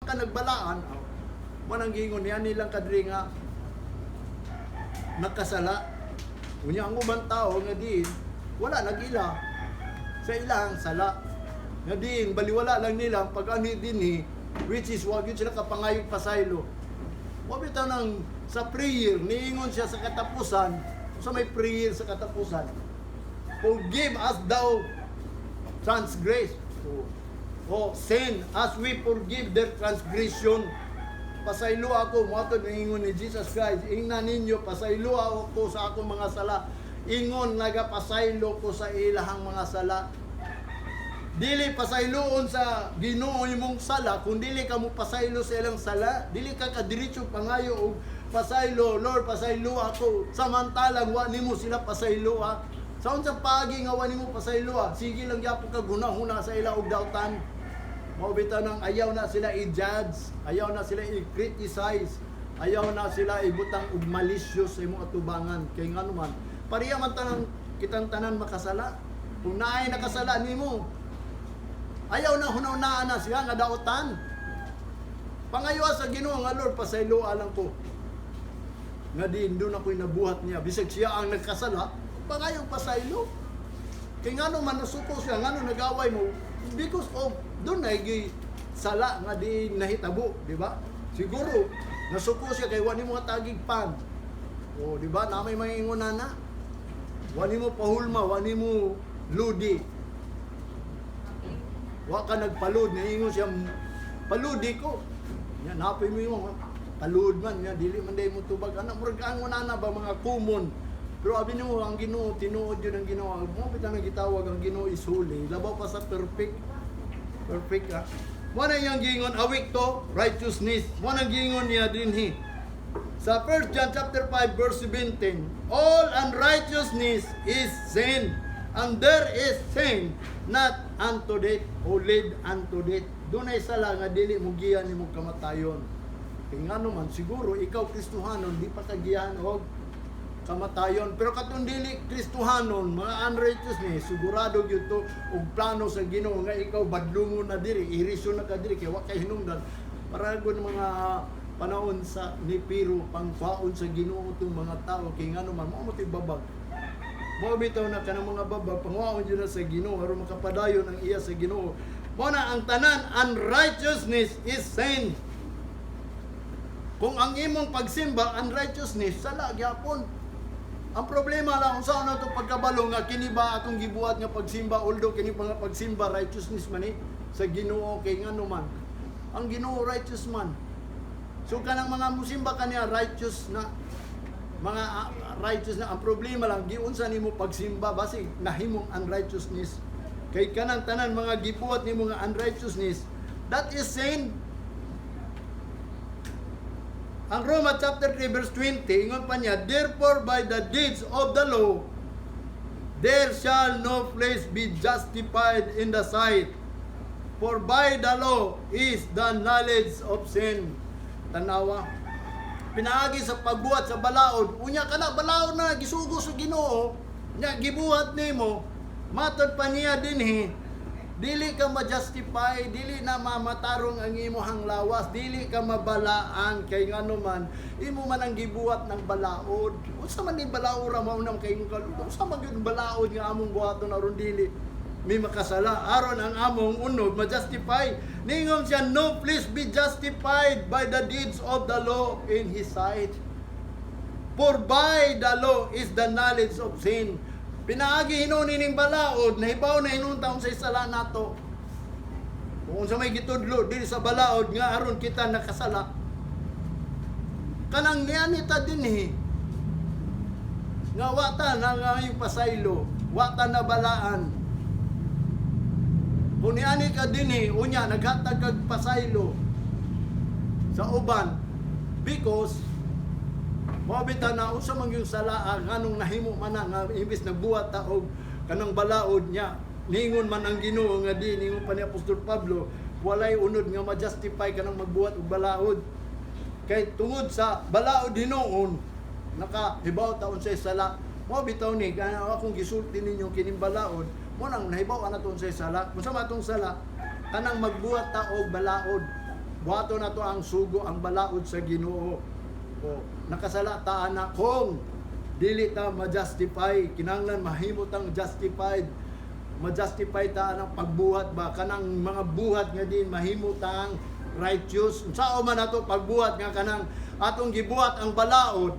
Ka nagbalaan, mao nang giingon niya nilang kadri nga nakasala. Unya ang ubang tao nga diin wala nag-ila sa ilang sala. Nga diin baliwala lang nila ang pag-anhi dinhi, which is wa gyud sila kapangayog pasaylo. Wa bitaw nang sa prayer niingon siya sa katapusan, sa may prayer sa katapusan. "Forgive us thou transgress o sin as we forgive their transgression." Pasaylo ako, mo ato ingon ni Jesus Christ, ingna ninyo, pasaylo ako sa akong mga sala. Ingon, nagapasaylo ko sa ilahang mga sala. Dili pasayloon sa Ginoo imong sala kung dili ka mo pasaylo sa ilang sala, dili ka kadiretso pangayo og pasaylo, "Lord, pasaylo ako." Samantalang wa nimo sila pasaylo ha. Sa unsang paagi nga wa nimo pasaylo ha? Sige lang gyapon ka gunahuna sa ila og dautan. Mao bitaw nang ayaw na sila i-judge, ayaw na sila i-criticize, ayaw na sila ibutang og malicious sa imong atubangan. Kay ngano man, pareha man tanan kitang tanan makasala. Kung naay nakasala nimo, ayaw na hunahunaan na siya nga dautan. Pangayoa sa Ginoo nga, "Lord, pasaylo lang ko." Nga din doon ako'y nabuhat niya. Bisag siya ang nagkasala, pangayo pasaylo. Kay ngano man nasuko siya, ngano nagaway mo, because of doon na sala nga di nahitabo, di ba? Siguro nasuko siya kay wa nimo tagig pan. O, di ba? Na may mga ingon na. Wa nimo pahulma, wa nimo ludi. Wa ka nagpalud, niingon siya, "Paludi ko." Nya napoy mo yung palud man nya dili man day mo tubag ana, murag ang na ba mga common. Pero abi nimo ang Ginoo, tinuod yun ang Ginoo. Mo bitaw nang gitawag ang Ginoo is holy. Labaw pa sa perfect. Perfect ah. Mo na iyang giingon awake to righteousness. Mo nang giingon niya dinhi. Sa 1 John chapter 5 verse 17, "All unrighteousness is sin, and there is sin not unto death o lead unto death." Dunay sala nga dili mo giya nimo kamatayon. Kay ngano man siguro ikaw Kristohanon, di pa kagiyahan og kamatayon. Pero katong dili Kristohanon, mga unrighteousness, sigurado gyud to og plano sa Ginoo nga ikaw badlungon na diri, irisyon na ka diri kay wa kay hinungdan. Para gud mga panahon sa ni Pero pangkwaon sa Ginoo tong mga tao kay ngano man mao mo babag. Mao bitaw na kanang mga babag pangwaon jud na sa Ginoo aron makapadayon ang iya sa Ginoo. Mao na ang tanan unrighteousness is sin. Kung ang imong pagsimba unrighteousness, sala gyapon. Ang problema lang unsa na to pagkabalo nga kini ba atong gibuhat nga pagsimba, although kini pa nga pagsimba righteousness man ni sa Ginoo, kay ngano man ang Ginoo righteous man. So kanang mga musimba kaniya righteous na, mga righteous na. Ang problema lang, giunsa nimo pagsimba, basig nahimong unrighteousness, kay kanang tanan mga gibuhat nimo nga unrighteousness, that is sin. Ang Roma chapter 3 verse 20, ingon pa niya, "Therefore by the deeds of the law, there shall no flesh be justified in the sight. For by the law is the knowledge of sin." Tanawa. Pinaagi sa pagbuhat sa balaod, unya kana balaod na gisugo sa Ginoo, nya gibuhat nimo, matod pa niya dinhi, dili ka ma-justify, dili na mamatarong ang imuhang lawas, dili ka mabalaan kay ngano man, imo man ang gibuhat ng balaod. Unsa man ni balaod mao nang kay imong kalulo? Unsa man gyud balaod nga among buhaton aron dili may makasala, aron ang among unod ma-justify? Ningon siya, "No flesh be justified by the deeds of the law in His sight. For by the law is the knowledge of sin." Pinaagi hinuon ining balaod, nahibaw na hinuon taon sa sala nato. Kung sa may gitudlo dili sa balaod nga aron kita nakasala. Kanang nianita dinhi nga wa ta na nga yung pasaylo, wa ta na balaan. Kung niani ka dinhi, unya naghatag kag pasaylo sa uban because mao bitaw na unsa man yung sala, nganong nahimo man na nga imbes nagbuhat ta og kanang balaod niya, ningon man ang Ginoo nga di ningon pa ni Apostol Pablo, walay unod nga ma-justify kanang magbuhat og balaod kay tungod sa balaod hinuon nakahibaw ta unsay sala. Mao bitaw ni kana akong gisulti ninyo kining balaod, mo nang nahibaw ana unsay sala. Kung sa matong sala kanang magbuhat ta og balaod. Buhaton nato ang sugo, ang balaod sa Ginoo. O, nakasala ta ana kung dili ta ma-justify, kinahanglan mahimo tang justified. Ma-justify ta anang pagbuhat ba, kanang mga buhat nga din mahimo tang righteous. Unsaon man ato pagbuhat nga kanang atong gibuhat ang balaod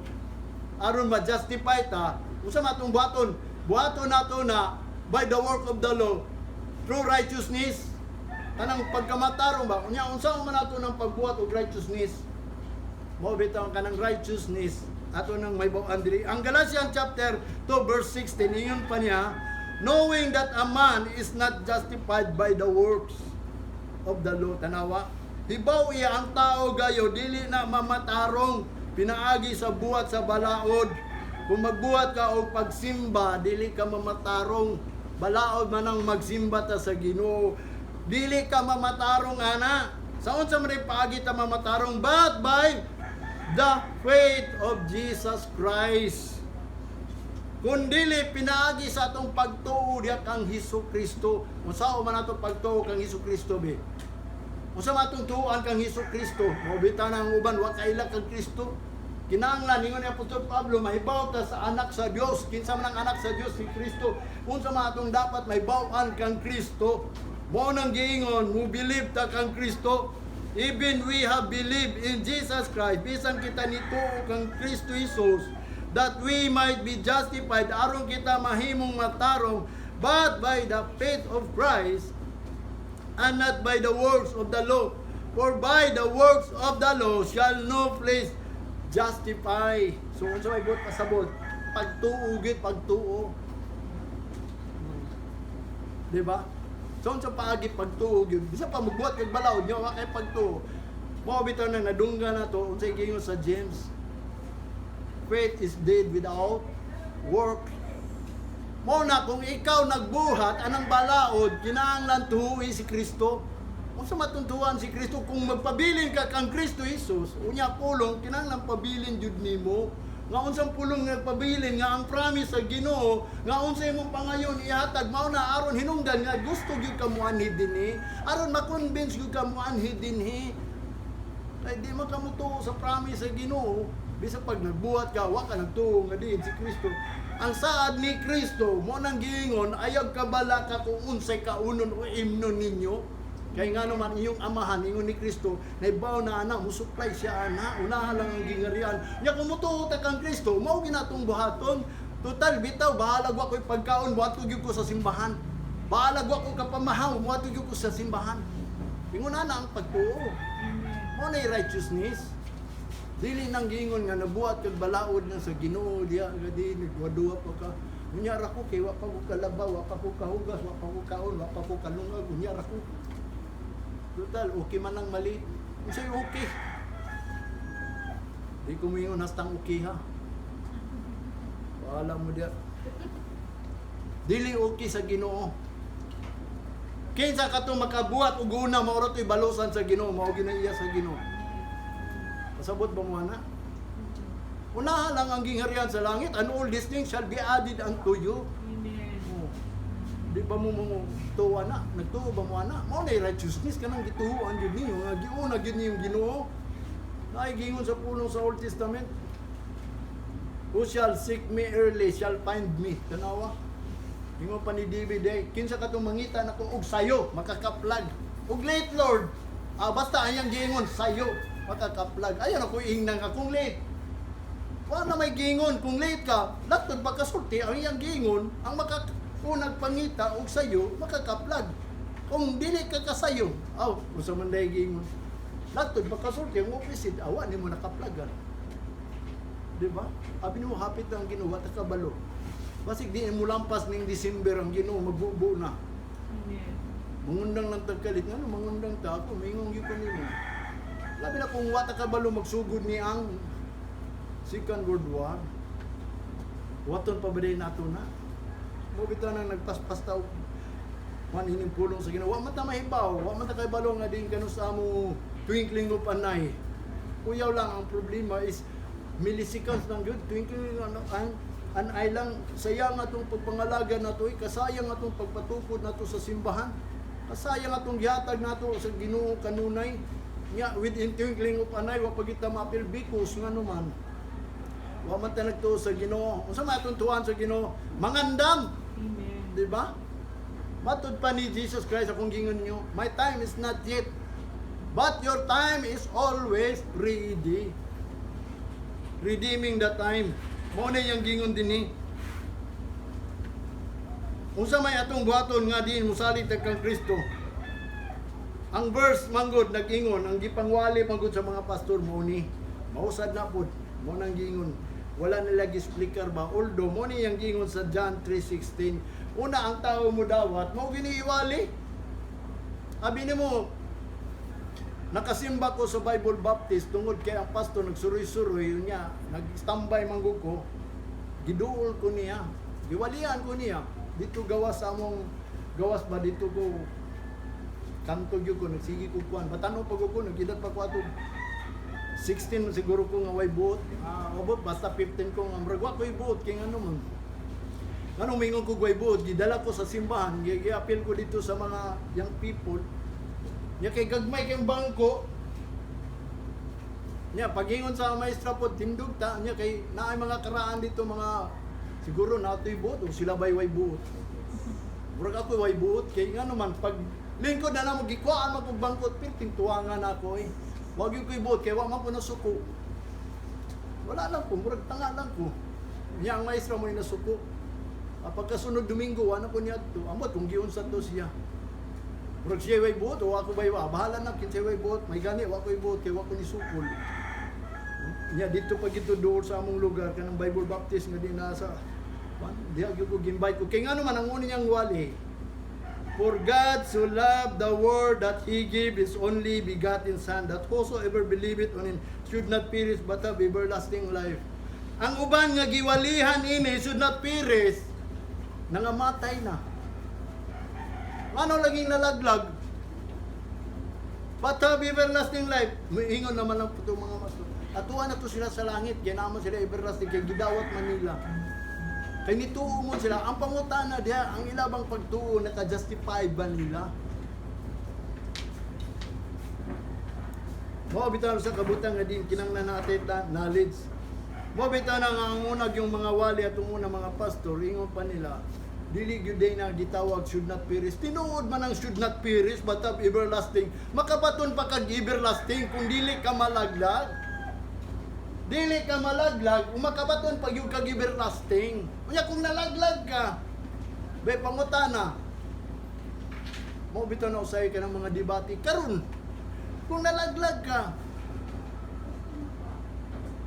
aron ma-justify ta, unsa man atong buhaton? Buhaton nato na by the work of the law through righteousness, kanang pagkamatarong ba. Unya, unsa man ato ng pagbuhat og righteousness? Mao bitaw ang kanang righteousness ato nang may diri ang Galatians chapter 2 verse 16. Ingon pa niya, "Knowing that a man is not justified by the works of the law." Tanawa, hibaw iya ang tao gayo dili na mamatarong pinaagi sa buhat sa balaod. Kung magbuhat ka og pagsimba, dili ka mamatarong. Balaod man ang magsimba ta sa Ginoo, dili ka mamatarong ana. Sa unsa man rin paagi ta mamatarong? But by the faith of Jesus Christ, kun dili pinaagi sa atong pagtuo diha kang Hesus Kristo. Unsa man ato pagtuo kang Hesus Kristo be? Unsa man atong tuoan kang Hesus Kristo? Mao bitaw na ang uban wa kaila kang Kristo. Kinahanglan, ingon ni Apostol Pablo, mahibaw ta sa anak sa Dios. Kinsa man ang anak sa Dios? Si Kristo. Unsa man atong dapat mahibaw-an kang Kristo? Mao nang giingon, mo believe ta kang Kristo. Even we have believed in Jesus Christ, bisan kita nituo kang Kristo Jesus, that we might be justified, aron kita mahimong matarong, but by the faith of Christ and not by the works of the law. For by the works of the law shall no flesh justify. So unsa may buot pasabot? Pagtuo gid, pagtuo. Di ba? So unsa paagi pagtuo gyud? Bisa pa magbuhat kag balaod nya wa kay pagtuo. Mao bitaw nang nadunggan nato unsay giingon sa James. Faith is dead without work. Mao na kung ikaw nagbuhat anang balaod, kinahanglan tuoi si Kristo. Unsa matuntuan si Kristo kung magpabilin ka kang Kristo Jesus, unya pulong kinahanglan pabilin jud nimo. Nga unsang pulong nga nagpabilin? Nga ang promise sa Ginoo nga unsa imong pangayon ihatag. Mao na aron hinungdan nga gusto gyud ka moanhi dinhi, aron ma-convince gyud ka moanhi dinhi. Kay di man ka motuo sa promise sa Ginoo, bisan pag nagbuhat ka, wa ka nagtuo nga diin si Kristo. Ang saad ni Kristo, mo nang giingon, "Ayaw kabala ka kung unsay kaunon o imnon ninyo. Kay nga naman inyong amahan," ingon ni Kristo, "naibaw na ana, musupply siya ana, unahan lang ang gingarian." Nya kung mutuo ta kang Kristo, mao ginatong buhaton. Total bitaw bahalag wa ko'y pagkaon, buhato gyud ko sa simbahan. Bahalag wa ko kapamahaw, buhato gyud ko sa simbahan. Ingon ana ang pagtuo. Mao na righteousness. Dili nang giingon nga nabuhat kag balaod na sa Ginoo diya nga di nagduwa pa ka. Unya ra ko kay wa pa ko kalaba, wa pa ko kahugas, wa pa ko kaon, wa pa ko kalungag, unya ra ko. Total, okay man ang mali. Unsay okay? Di ko moingon hastang okay ha. Wala mo diya. Dili okay sa Ginoo. Kinsa kato makabuhat og una, mao ra to'y balusan sa Ginoo, mao ginaiya sa Ginoo. Pasabot ba mo ana? Unahan lang ang gingharian sa langit, and all these things shall be added unto you. Amen. Oh. Di ba mo tuwa na? Nagtuo ba mo ana? Mao na righteousness, kanang gituoan jud niyo nga giuna gyud niyong Ginoo. Naay giingon sa pulong sa Old Testament, "Who shall seek me early shall find me." Tanawa. Ingon pa ni David eh, "Kinsa katong mangita nako og sayo, makakaplag. Ug late, Lord." Ah, basta ayang giingon sayo, makakaplag. Ayan ako ingnan ka kung late. Wa na may giingon kung late ka, laktod pagkasulti ang iyang giingon, ang makaunag pangita og sayo, makakaplag. Kung dili ka kasayo, aw, unsa man day giingon. Laktod pagkasulti ang opposite, awa nimo nakaplag. Ah. Di ba? Abi nimo hapit na ang Ginoo, wa ta kabalo. Basig di mo lampas ning December, ang Ginoo magbubo na. Amen. Mangundang lang tagkalit ngano mangundang ta ako, mingon gyud ko nimo. Labi na kung wa ta kabalo magsugod ni ang Second World War. Waton pa ba din nato na? Mo bitaw nang nagpaspas ta og man ining pulong sa Ginoo. Wa man ta mahibaw, wa man ta kabalo nga din kanu sa amo twinkling of an eye. Kuyaw lang ang problema is milliseconds lang gyud, twinkling ano ang an eye lang. Sayang atong pagpangalaga nato, eh, kasayang atong pagpatukod nato sa simbahan. Kasayang atong gihatag nato sa Ginoo kanunay. Nga within twinkling of an eye, wa pa kita maapil because nga naman wa man ta nagtuo sa Ginoo. Unsa man atong tuan sa Ginoo? Mangandam. Amen. Di ba? Matud pa ni Jesus Christ, akong gingon nyo, "My time is not yet." But your time is always ready. Redeeming the time. Mao na iyang gingon din ni. Unsa may atong buhaton nga diin musalig ta kang Kristo? Ang verse manggod nag-ingon, ang gipangwali manggod sa mga pastor mo ni. Mausad na pod, mo nang giingon. Wala nila gi-explicar ba? Although mo ni yang giingon sa John 3:16. Una ang tao mo dawat, mao giniiwali. Abi nimo, nakasimba ko sa Bible Baptist tungod kay ang pastor nagsuroy-suroy niya, nag-standby man gud ko. Giduol ko niya. Giwalian ko niya. Dito gawas sa among gawas ba, dito ko kanto gyud ko nagsige ko kuan. Batan-o pa ko, nagedad pa ko ato 16 siguro ko nga way buot. Ah, abot basta 15 ko nga murag wa ko'y buot kay ngano man. Ngano mingon ko way buot, gidala ko sa simbahan, gi-appeal ko dito sa mga young people. Nya kay gagmay kay bangko. Nya pagingon sa maestra po, tindog ta nya kay naay mga karaan dito, mga siguro natoy buot o sila bay way buot. Murag ako way buot kay ngano man pag lingkod na namo gikuhaan man kog bangkot, perting tuwangan ako eh. Wag gyud ko'y buot kay wa man ko nasuko. Wala lang ko, murag tanga lang ko. Nya ang maestra mo ni nasuko. Pagkasunod Domingo, wala ko niya to. Amot kung giunsa to siya. Murag siya way buot o ako bay wa. Bahala na kinsay way buot. May gani wa ko'y buot kay wa ko ni sukol. Nya dito pag ito doon sa among lugar kanang Bible Baptist nga di nasa diha gyud ko gimbite ko. Kay ngano man ang una niyang wali. "For God so loved the world that He gave His only begotten Son, that whosoever believeth on Him should not perish but have everlasting life." Ang uban nga giwalihan ini should not perish, nangamatay na. Ano laging nalaglag? But have everlasting life. Muingon naman lang po itong mga master. Atuan na to sila sa langit, kaya naman sila everlasting, kay gidawat Manila. Kay nituo mo sila, ang pangutana diha, ang ilabang pagtuo, naka-justify ba nila? Mao bitaw sa kabutang nga din kinanglan natin ta knowledge. Mao bitaw na nga ang unag yung mga wali at ang unang mga pastor, ingon pa nila, dili gyud day na gitawag should not perish. Tinuod man ang should not perish but have everlasting. Makabaton pa kag everlasting kung dili ka malaglag. Dili ka malaglag, umakabaton pag yung kag everlasting. Unya kung nalaglag ka, be pangutana. Mao bitaw na usay ka ng mga debate karon. Kung nalaglag ka,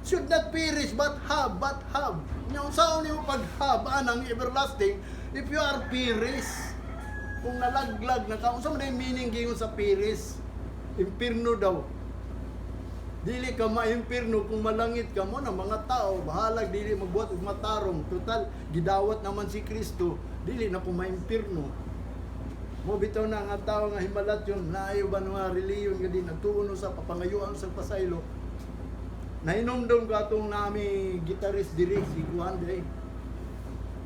should not perish but have, but have. Nya unsaon nimo pag-have anang everlasting if you are perish? Kung nalaglag na ka, unsa man yung meaning gingon sa perish? Impirno daw. Dili ka maimpirno kung malangit ka mo na mga tao, bahalag dili magbuhat og matarong. Total, gidawat naman si Kristo, dili na ko maimpirno. Mo bitaw na nga tao nga himalat yun, naayo ba nga reliyon nga di nagtuon sa papangayuan sa pasaylo. Nahinomdom ko atong nami gitarist diri si Juan diri.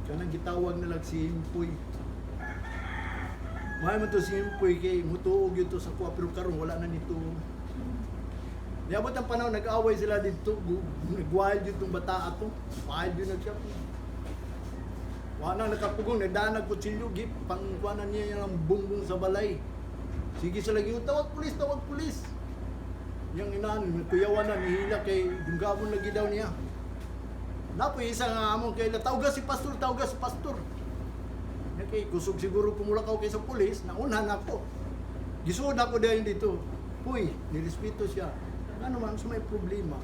Kanang gitawag na lang si Impoy. May man to si Impoy kay mutuog yun to sa kuha pero karon wala na nito. Niabot ang panahon nag-away sila dito, nag-wild yun tong bata ato. Wild yun na siya. Wala na nakapugong, nagdaan nagkutsilyo, gip, pangkuanan niya yung bungbong sa balay. Sige sa lagi, "Tawag pulis, tawag pulis." Yang inahan, kuyawan na, nihila kay dunggabon lagi daw niya. Napoy isa nga among kay tawga si pastor, tawga si pastor. Nya kay kusog siguro kumulakaw kay sa pulis, naunhan ako. Gisuod ako dahil dito. Puy, nirespeto siya. Ano man, sa may problema.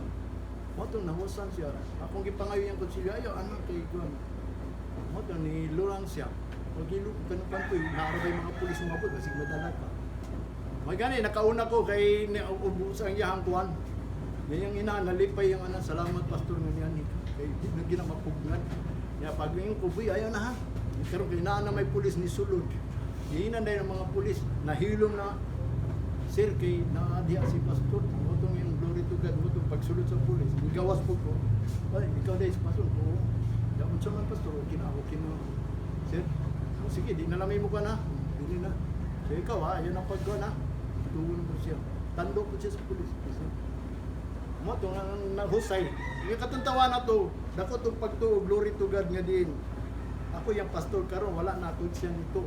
Mo to nahusan siya. Akong gipangayo yung kutsilyo, ayo ano kay kuan. Mo to ni lurang siya. Pag ilo kanupan ko, naarabay mga pulis mga po, basig madala ka. May gani, nakauna ko kay ubos ang iyahang kuan. Ngayong ina, nalipay yung anak, "Salamat, pastor," nga niyan. Kay di na ginamapugngan. Ya pag yung kuboy, ayaw na ha. Pero kay naa na may pulis ni sulod. Giinan dahil ng mga pulis, nahilom na, "Sir, kay naadiha si pastor." Motong yung glory to God, motong pagsulod sa pulis. Igawas po ko. "Ay, ikaw dahil si pastor." "Oo." "Daon sa man, pastor, okay na, okay na. Sir, oh, sige, di na lang mo ka na." Dili na. "So ikaw ha, ayun ang pagko na." Tugon ko siya. Tando po siya sa pulis. Mo to nga nahusay. Yung katong tawa na to, dako tong pagtuo, glory to God nga din. Ako yung pastor karon, wala na ako siya nito.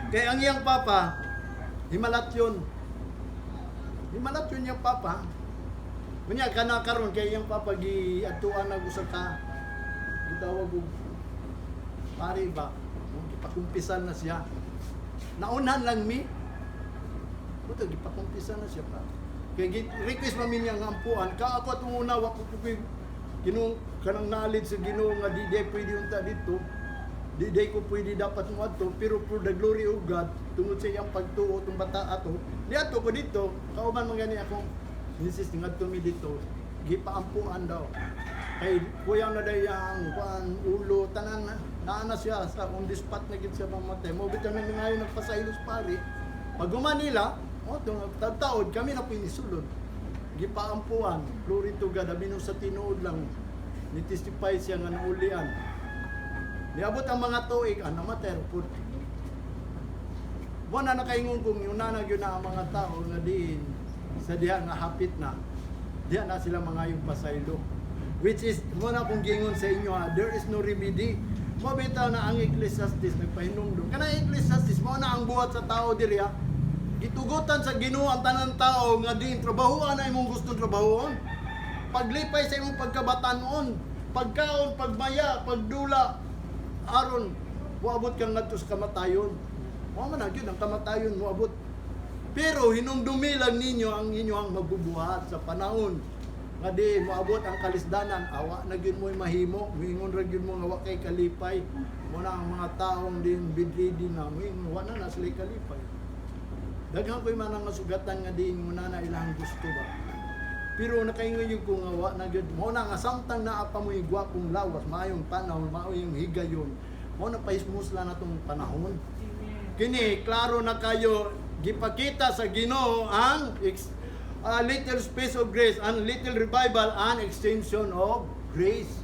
Kay ang iyang papa, himalat yun. Himalat yun yung papa. Unya kana karon kay iyang papa gi adtuan nag usa ka gitawag og pare ba. Gipakumpisan na siya. Naunhan lang mi. Buto gipakumpisan na siya pa. Kay request man mi niya nga ampuan ka ako atong una wa ko ko Ginoo kanang knowledge sa Ginoo nga di di pwede unta dito. Di di ko pwede dapat mo adto, pero for the glory of God, tungod sa iyang pagtuo tong bata ato. Di ato ko dito, kauban man gani akong misis, ngadto mi dito, gipaampuan daw. Kay kuyaw na day ang kuan ulo tanan na naa na siya sa on the spot na gid siya mamatay. Mo bitaw na ngayon nagpasaylos pare. Pag nila, oh, taod kami na pinisulod. Gipaampuan, glory to God, abi nung sa tinuod lang ni testify siya nga naulian. Niabot ang mga tuig, ah, namatay pud. Wa na nakaingon kung yun na gyud na ang mga tao nga diin sa diha nga hapit na diha na sila mga yung pasaylo. Which is, mo na kung gingon sa inyo ha, there is no remedy. Mo bitaw na ang Ecclesiastes nagpahinumdum. Kana Ecclesiastes mo na ang buhat sa tao diri ha. Gitugutan sa Ginoo ang tanan tao nga diin trabahoan na imong gustong trabahoon. Paglipay sa imong pagkabatanon, pagkaon, pagmaya, pagdula, aron moabot kang ngadto sa kamatayon. Mao man na gyud ang kamatayon moabot. Pero hinumdumi lang ninyo ang inyong mabubuhat sa panahon nga di moabot ang kalisdanan, awa na gyud mo'y mahimo, moingon ra gyud mo nga wa kay kalipay. Mo na ang mga taong din bedridden na moingon wa na na sila kalipay. Daghan ko'y manang nga sugatan nga diin mo na na ilang gusto ba. Pero nakaingon yung ko nga wa na gyud mo na nga samtang naa pa mo'y gwapong lawas, maayong tanaw, maayong higayon. Mo na pahismusla na tong panahon. Amen. Kini klaro na kayo, gipakita sa Ginoo ang little space of grace and little revival and extension of grace.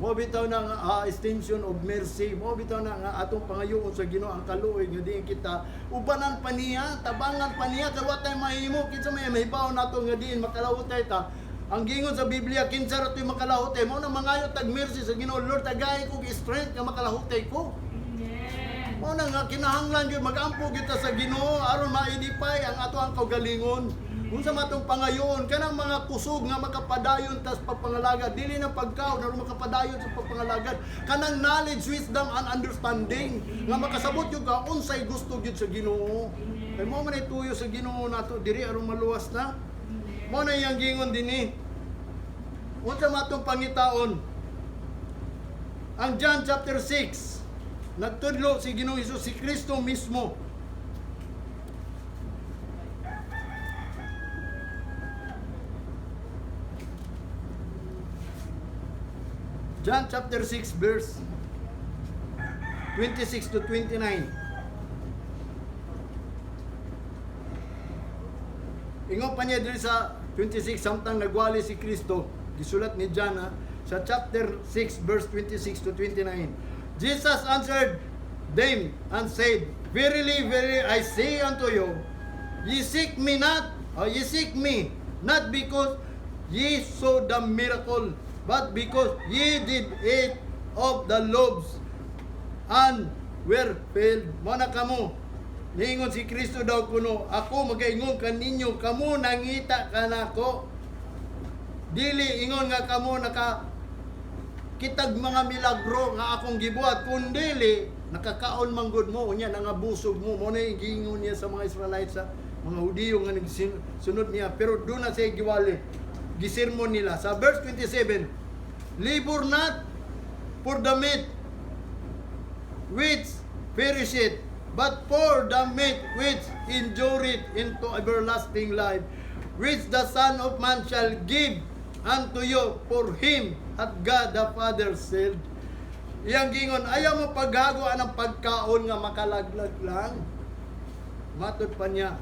Mo bitaw na nga extension of mercy. Mo bitaw na nga atong pangayoon sa Ginoo ang kaluoy nga diin kita ubanan pa niya, tabangan pa niya kay wa tay mahimo, kinsa may mahibaw nato nga diin makalahutay ta. Ang gingon sa Biblia, kinsa ra to'y makalahutay? Mo na mangayo tag mercy sa Ginoo, Lord, tagay ko strength nga makalahutay ko. Amen. Mao na nga kinahanglan gyud magampo kita sa Ginoo aron ma-edify ang ato ang kaugalingon. Unsa man atong pangayoon kanang mga kusog nga makapadayon tas pagpangalagad, dili na pagkaon aron makapadayon sa pagpangalagad, kanang knowledge, wisdom and understanding nga makasabot gyud ka unsay gusto gyud sa Ginoo. Kay mao man ay tuyo sa Ginoo nato diri aron maluwas na. Mao na iyang gingon dinhi. Unsa man atong pangitaon? Ang John chapter 6, nagtudlo si Ginoong Hesus, si Kristo mismo. John chapter 6 verse 26 to 29. Ingon pa niya diri sa 26, samtang nagwali si Kristo, gisulat ni John ha, sa chapter 6 verse 26 to 29. Jesus answered them and said, "Verily, verily, I say unto you, ye seek me not, or ye seek me not because ye saw the miracle, but because ye did eat of the loaves and were filled." Mo na kamo. Niingon si Kristo daw kuno, ako magaingon kaninyo, kamo nangita kanako. Dili ingon nga kamo naka kitag mga milagro nga akong gibuhat, kundili nakakaon man gud mo, unya nangabusog mo. Mo na yung giingon niya sa mga Israelites, sa mga Hudiyo nga nagsunod niya, pero doon na siya giwali, gisermon nila sa verse 27, "Labor not for the meat which perisheth, but for the meat which endureth into everlasting life, which the Son of Man shall give unto you, for him hath God the Father sealed." Iyang gingon, ayaw mo paghago ang pagkaon nga makalaglag lang. Matod pa niya,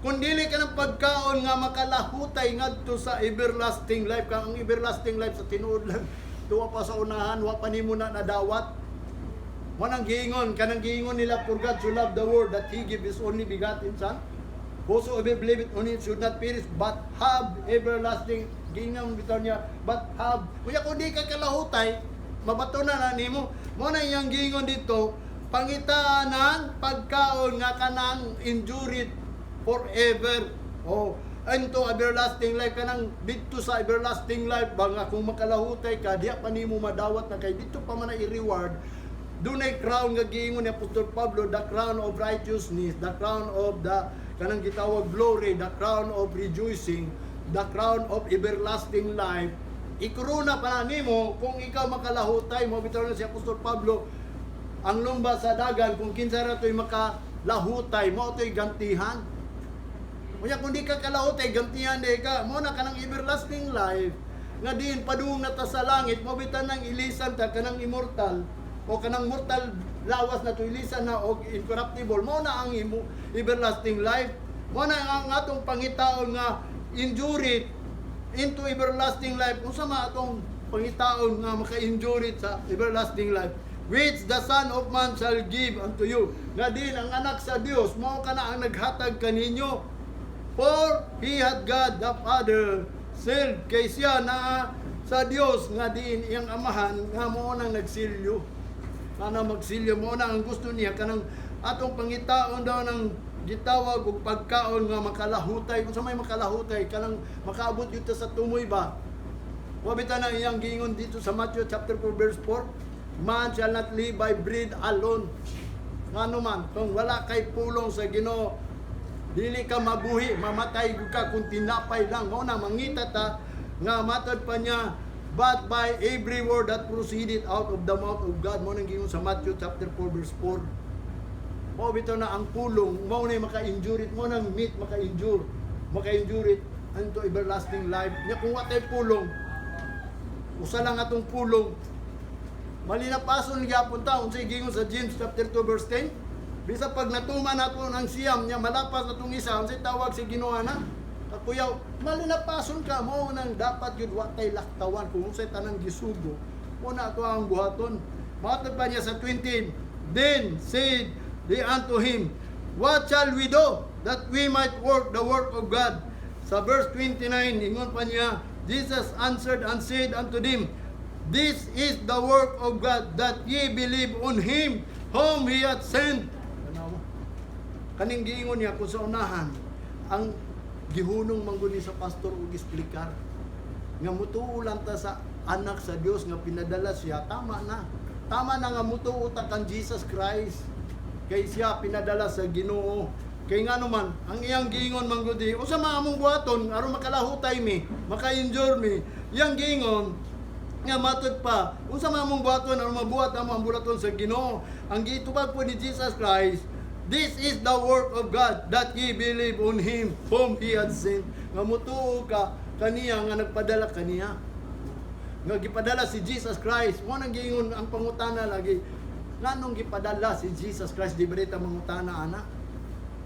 kung dili ka ng pagkaon nga makalahutay ngadto sa everlasting life, kang ang everlasting life sa tinuod lang, tuwa pa sa unahan, wa pa nimo na nadawat. Manang giingon, kanang giingon nila, "For God so loved the world that He gave His only begotten Son." Whosoever believeth on him should not perish but have everlasting, gingon bitaw niya, but have. Kuya, kung di ka kalahutay, mabato na na nimo. Mo na iyang gingon dito, pangitaan ng pagkaon nga kanang endure it forever. Oh, into everlasting life, kanang didto sa everlasting life ba nga kung makalahutay ka, diha pa nimo madawat na kay didto pa man na i-reward. Dunay crown nga giingon ni Apostol Pablo, the crown of righteousness, the crown of the kanang gitawag glory, the crown of rejoicing, the crown of everlasting life. Ikorona pa na nimo kung ikaw makalahutay mo. Bitaw na si Apostol Pablo, ang lumba sa dagan, kung kinsa ra to'y makalahutay, mo to'y gantihan. Unya kung di ka kalahutay, gantihan di ka. Mo na kanang everlasting life nga diin padung na ta sa langit mo bitan ng ilisan ta kanang immortal o kanang mortal lawas na to, ilisan na og incorruptible. Mo na ang imo everlasting life. Mo na ang atong pangitaon nga endure it into everlasting life. Unsa man atong pangitaon nga maka-endure it sa everlasting life? Which the Son of Man shall give unto you, nga din ang anak sa Dios mao kana ang naghatag kaninyo. For he hath God the Father sealed, kay siya na sa Dios nga diin iyang amahan nga mo nang nagsilyo kana magsilyo. Mo na ang gusto niya, kanang atong pangitaon daw ng gitawag og pagkaon nga makalahutay. Kung sa may makalahutay, kanang makaabot yun ta sa tumoy ba. Wa bitaw na iyang giingon dito sa Matthew chapter 4 verse 4, "Man shall not live by bread alone." Ngano man, kung wala kay pulong sa Ginoo, dili ka mabuhi, mamatay gud ka kung tinapay lang. Mao na mangita ta nga matod pa niya, but by every word that proceeded out of the mouth of God. Mo nang giingon sa Matthew chapter 4 verse 4. Mao bitaw na ang pulong, mao na maka-endure it, mo nang meat maka-endure it unto everlasting life. Nya kung wa tay pulong, usa lang atong pulong, malinapason gyapon ta. Unsay giingon sa James chapter 2 verse 10? Bisa pag natuman nato ng siyam nya malapas natong isa, unsay tawag sa Ginoo na? Kakuyaw, malinapason ka. Mo nang dapat yun wa tay laktawan kung unsay tanang gisugo. Mo na ato ang buhaton. Matod pa niya sa 20, "Then said they unto him, What shall we do that we might work the work of God?" Sa verse 29, ingon pa niya, "Jesus answered and said unto them, This is the work of God, that ye believe on Him whom He hath sent." Tanawa. Kaning giingon niya kung sa unahan, ang gihunong man gud ni sa pastor og eksplikar nga mutuo lang ta sa anak sa Dios nga pinadala siya, tama na. Tama na nga mutuo ta kan Jesus Christ. Kay siya pinadala sa Ginoo. Kay nga naman, ang iyang giingon man gud, unsa man among buhaton aron makalahutay mi, maka-endure mi? Iyang giingon nga matod pa, unsa man among buhaton aron mabuhat amo ang bulaton sa Ginoo? Ang gitubag po ni Jesus Christ, "This is the work of God, that ye believe on Him whom He had sent." Nga mutuo ka kaniya nga nagpadala kaniya. Nga gipadala si Jesus Christ. Mo nang giingon ang pangutana lagi. Nganong gipadala si Jesus Christ? Di ba ta mangutana ana?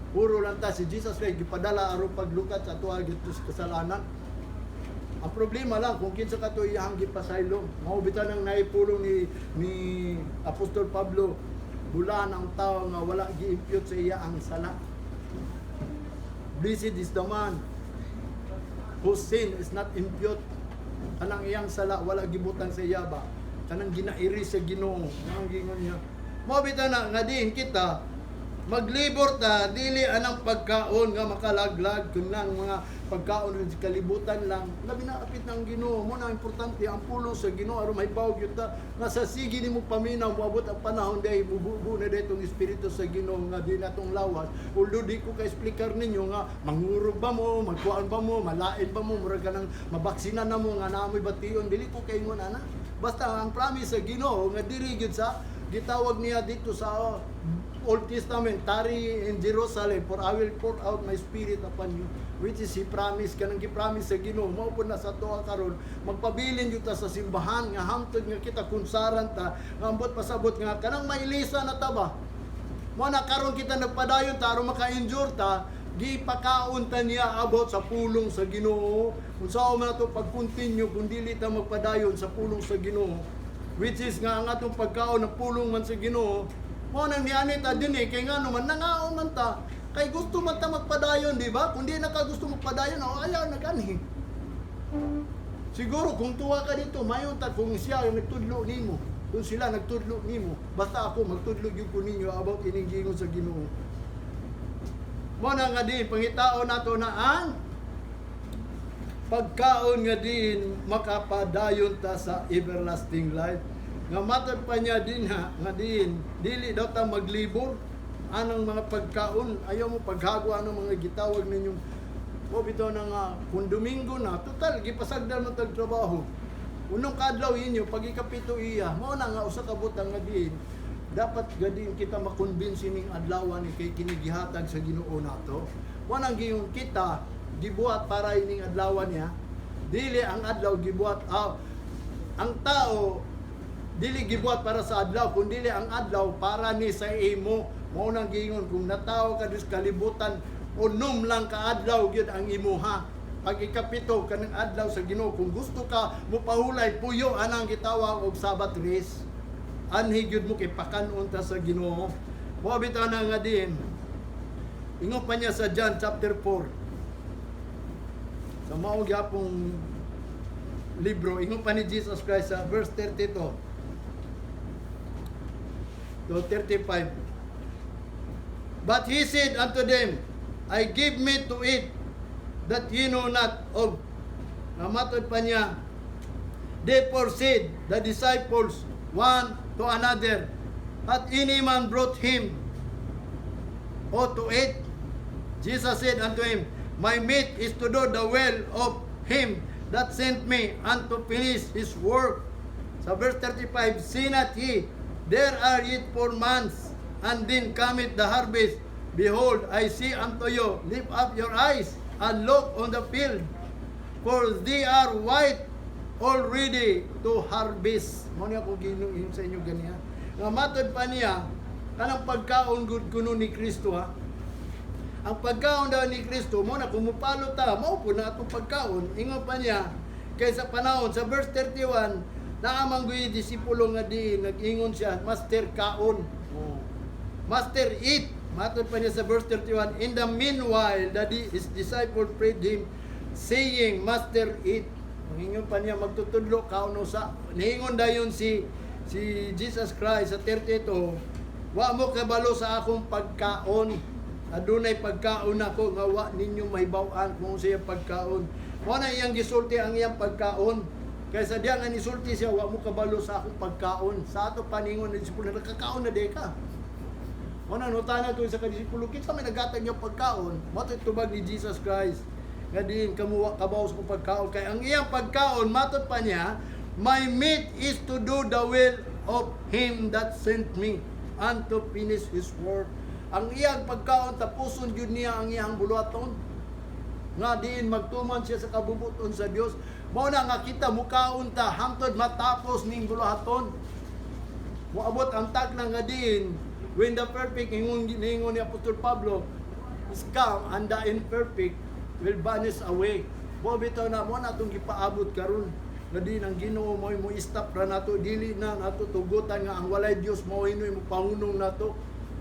Puro lang ta si Jesus Christ gipadala aron paglukat sa atoa sa kasalanan. Ang problema lang kung kinsa kato iyang gipasaylo. Mao bitaw nang naipulong ni Apostol Pablo, bulaan ang tao nga wala gi-impute sa iya ang sala. Blessed is the man whose sin is not impute. Kanang iyang sala wala gibutang sa iya ba. Kanang ginairi sa Ginoo, ang gingon niya. Mao bitaw na nga diin kita maglibor ta, dili anang pagkaon nga makalaglag, kun lang mga pagkaon rin sa kalibutan lang. Labi na apit ng Ginoo. Mo na importante ang pulong sa Ginoo aron mahibaw gyud ta nga sa sige nimo paminaw, moabot ang panahon dahil mububo na ditong espiritu sa Ginoo nga di natong lawas. Although di ko ka-explicar ninyo nga mangurog ba mo, magkuan ba mo, malain ba mo, murag ka nang mabaksina na mo nga naamoy bation, dili ko kaingon ana. Basta ang promise sa Ginoo nga diri gyud sa gitawag niya dito sa Old Testament, "Tarry in Jerusalem, for I will pour out my spirit upon you," which is He promise, kanang gi-promise sa Ginoo, mao pud na sa atoa karon. Magpabilin gyud ta sa simbahan nga hamtod nga kita kunsaran ta, nga ambot pasabot nga kanang mailisa na ta ba. Mo na karon kita nagpadayon ta aron maka-endure ta, gipakaon ta niya about sa pulong sa Ginoo. Unsa man ato pag-continue kung dili ta magpadayon sa pulong sa Ginoo? Which is nga ang atong pagkaon ng pulong man sa Ginoo. Mo nang niani ta din eh, kay ngano man nangaon man ta. Kay gusto man ta magpadayon, di ba? Kung di na ka gusto magpadayon, oh, ayaw na gani. Siguro kung tuwa ka dito, mayon ta kung siya yung nagtudlo nimo, kung sila nagtudlo nimo, basta ako magtudlo gyud ko ninyo about ining giingon sa Ginoo. Mo na nga din pangitaon nato na ang pagkaon nga din makapadayon ta sa everlasting life. Nga matod pa niya din ha, nga din, dili daw ta maglibor anang mga pagkaon, ayaw mo paghago anang mga gitawag ninyong o bitaw na nga, kung Domingo na, total, gipasagdan mo tag trabaho. Unong kadlaw inyo, pag ikapito iya, mao na nga usa ka butang nga diin, dapat gadin kita makonbinsi ning adlaw ni kay kini gihatag sa Ginoo nato. Wa nang giyon kita gibuhat para ining adlaw niya. Dili ang adlaw gibuhat, ang tao dili gibuhat para sa adlaw, kundi ang adlaw para ni sa imo. Mao nang giingon kung natawo ka dis kalibutan, unom lang ka adlaw gyud ang imuha. Pag ikapito kanang adlaw sa Ginoo, kung gusto ka mopahulay, puyo anang gitawag og Sabbath rest. Anhi gyud mo kay pakan-on ta sa Ginoo. Mao bitaw na nga din. Ingon pa niya sa John chapter 4. Sa mao gyapong libro, ingon pa ni Jesus Christ sa verse 32 to 35. But he said unto them, "I give meat to eat that ye know not of." Namatod pa niya, therefore said the disciples one to another, "Hath any man brought him aught to eat?" Jesus said unto him, "My meat is to do the will of him that sent me and to finish his work." Sa verse 35, "Say not ye, 'There are yet 4 months, and then cometh the harvest'? Behold, I say unto you, lift up your eyes and look on the field, for they are white already to harvest." Mo niya ko ginuin sa inyo ganiya. Nga matod pa niya, kanang pagkaon gud kuno ni Kristo ha. Ang pagkaon daw ni Kristo, mo na kung mupalo ta, mao po na atong pagkaon. Ingon pa niya, kay sa panahon, sa verse 31, naa man guy disipulo nga di, nag-ingon siya, "Master, kaon." Oh. "Master, eat." Matod pa niya sa verse 31, in the meanwhile, his disciple prayed him, saying, "Master, eat." Ang ingon pa niya, magtutudlo, kaon usa. Niingon dayon si Jesus Christ sa 32, "Wa mo kabalo sa akong pagkaon. Adunay pagkaon ako nga wa ninyo mahibaw-an kung unsa iyang pagkaon." Wa na iyang gisulti ang iyang pagkaon. Kaysa diya nga nisulti siya, "Wa mo kabalo sa akong pagkaon." Sa ato paningon ng disipulo, "Nakakaon na di ka." Wa na nutana to sa kadisipulo, "Kinsa may nagatag niya pagkaon?" Mao to'y tubag ni Jesus Christ. Nga diin kamo wa kabaw sa akong pagkaon. Kay ang iyang pagkaon, matod pa niya, "My meat is to do the will of him that sent me and to finish his work." Ang iyang pagkaon, tapuson gyud niya ang iyang buluhaton. Nga diin magtuman siya sa kabubuton sa Dios. Mao na nga kita mukaon ta hangtod matapos ning buluhaton. Moabot ang tagna nga diin when the perfect, ingon ningon ni Apostol Pablo, is come and the imperfect will vanish away. Mo bitaw na mo na atong gipaabot karon nga diin ang Ginoo mo mo stop ra nato, dili na nato tugutan nga ang walay Dios mao hinoy mo pahunong nato.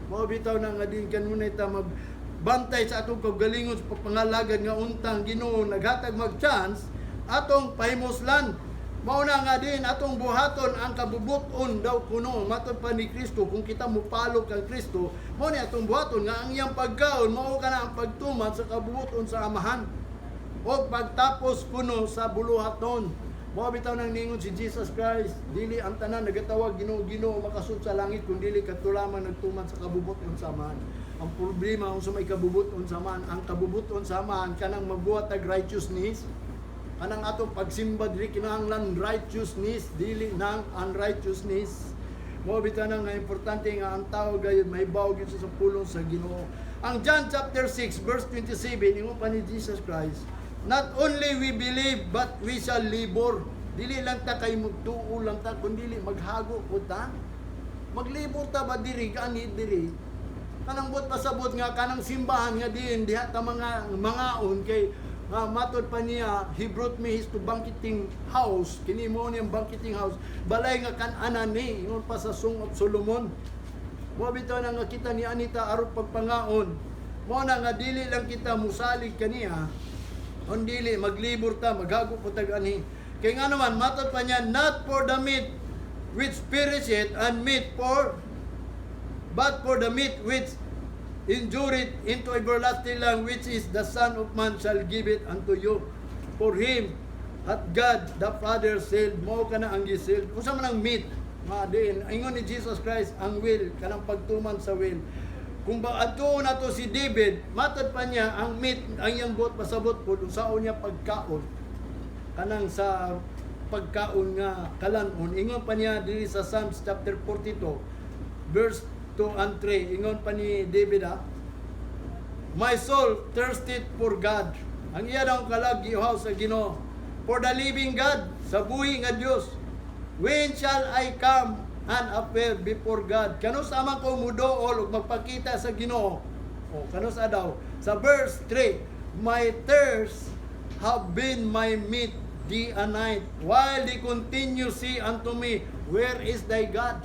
Mao bitaw na nga diin kanunay ta magbantay sa atong kaugalingon sa pagpangalagad nga untang Ginoo naghatag mag chance atong pahimuslan. Mao na nga din atong buhaton ang kabubuton daw kuno matod pa ni Kristo. Kung kita mupalo kang Kristo, mao ni atong buhaton nga ang iyang pagkaon mao kana ang pagtuman sa kabubuton sa Amahan o pagtapos kuno sa buluhaton. Mao bitaw nang ningon si Jesus Christ, dili ang tanan nagatawag "Ginoo, Ginoo" makasud sa langit kun dili kadto lamang nagtuman sa kabubuton sa Amahan. Ang problema, unsa may kabubuton sa Amahan? Ang kabubuton sa Amahan kanang magbuhat og righteousness. Kanang atong pagsimba dili kinahanglan righteousness, dili nang unrighteousness. Mao bitaw na nga importante nga ang tao gayud mahibaw gyud sa pulong sa Ginoo. Ang John chapter 6 verse 27, ingon pa ni Jesus Christ, "Not only we believe but we shall labor." Dili lang ta kay magtuo lang ta, kundi maghago po ta. Maglibot ta ba diri gani diri. Kanang buot pasabot nga kanang simbahan nga diin diha ta mga mangaon kay nga matod pa niya, "He brought me his to banqueting house." Kini mo niyang banqueting house, balay nga kan-anan ni, ingon pa sa Song of Solomon. Mo bitaw na nga kita ni anita aron pagpangaon. Mao na nga dili lang kita musalig kaniya, kung dili maglibor ta, maghago po tag anhi. Kay nga naman, matod pa niya, not for the meat which perisheth and meat for but for the meat which endureth into everlasting life, which is the Son of Man shall give it unto you. For him hath God the Father sealed. Mao kana ang gisealed. Unsa man ang meat? Nga diin ingon ni Jesus Christ, ang will, kanang pagtuman sa will. Kung ba adto nato si David, matod pa niya ang meat, ang iyang buot pasabot po unsaon niya pagkaon, kanang sa pagkaon nga kalanon. Ingon pa niya diri sa Psalms chapter 42 verse 2 and 3, ingon pa ni David, "My soul thirsteth for God." Ang iya daw kalag giuhaw sa Ginoo. "For the living God," sa buhi nga Dios. "When shall I come and appear before God?" Kanus-a man ko muduol ug magpakita sa Ginoo? O kanus-a daw? Sa verse 3, "My tears have been my meat day and night, while they continue say unto me, 'Where is thy God?'"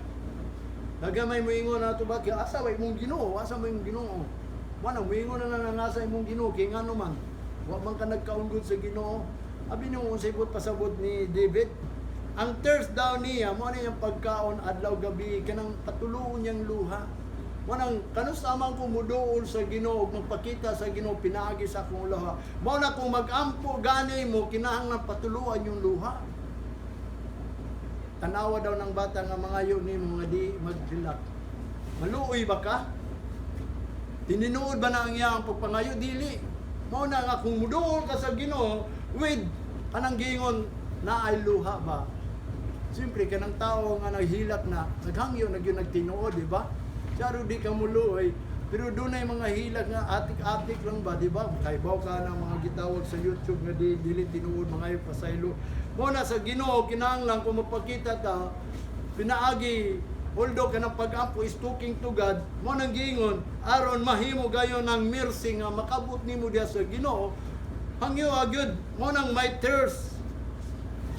Daghang may moingon nato ba, kaya asa ba imong Ginoo? Asa mo imong Ginoo? Wala, moingon na lang nga asa imong Ginoo, kay ngano man wa man ka nagkaunggod sa Ginoo. Abi nimo unsay buot pasabot ni David? Ang thirst daw niya, mao na iyang pagkaon adlaw gabi, kanang patuluon niyang luha. Mao nang kanus-a man ko muduol sa Ginoo ug magpakita sa Ginoo pinaagi sa akong luha? Mao na kung mag-ampo gani mo, kinahanglan patuluan yung luha. Tanawa daw ng bata nga mangayo nimo nga di maghilak. Maluoy ba ka? Tininuod ba na ang iyang pagpangayo? Dili. Mao na nga kung muduol ka sa Ginoo with kanang giingon na ay luha ba? Siyempre, kanang tao nga naghilak na, naghangyo na gyud nagtinuod, di ba? Saro di ka muluoy, pero doon ay mga hilak nga atik-atik lang ba, di ba? Kaybaw ka ng mga gitawag sa YouTube nga di dili tinuod mga pasaylo. Mao na sa Ginoo kinahanglan kung mapakita ta pinaagi, although kanang pag-ampo is talking to God. Mao nang giingon aron mahimo gayon ng mercy nga makabot nimo diha sa Ginoo, hangyo gyud. Mao nang "My tears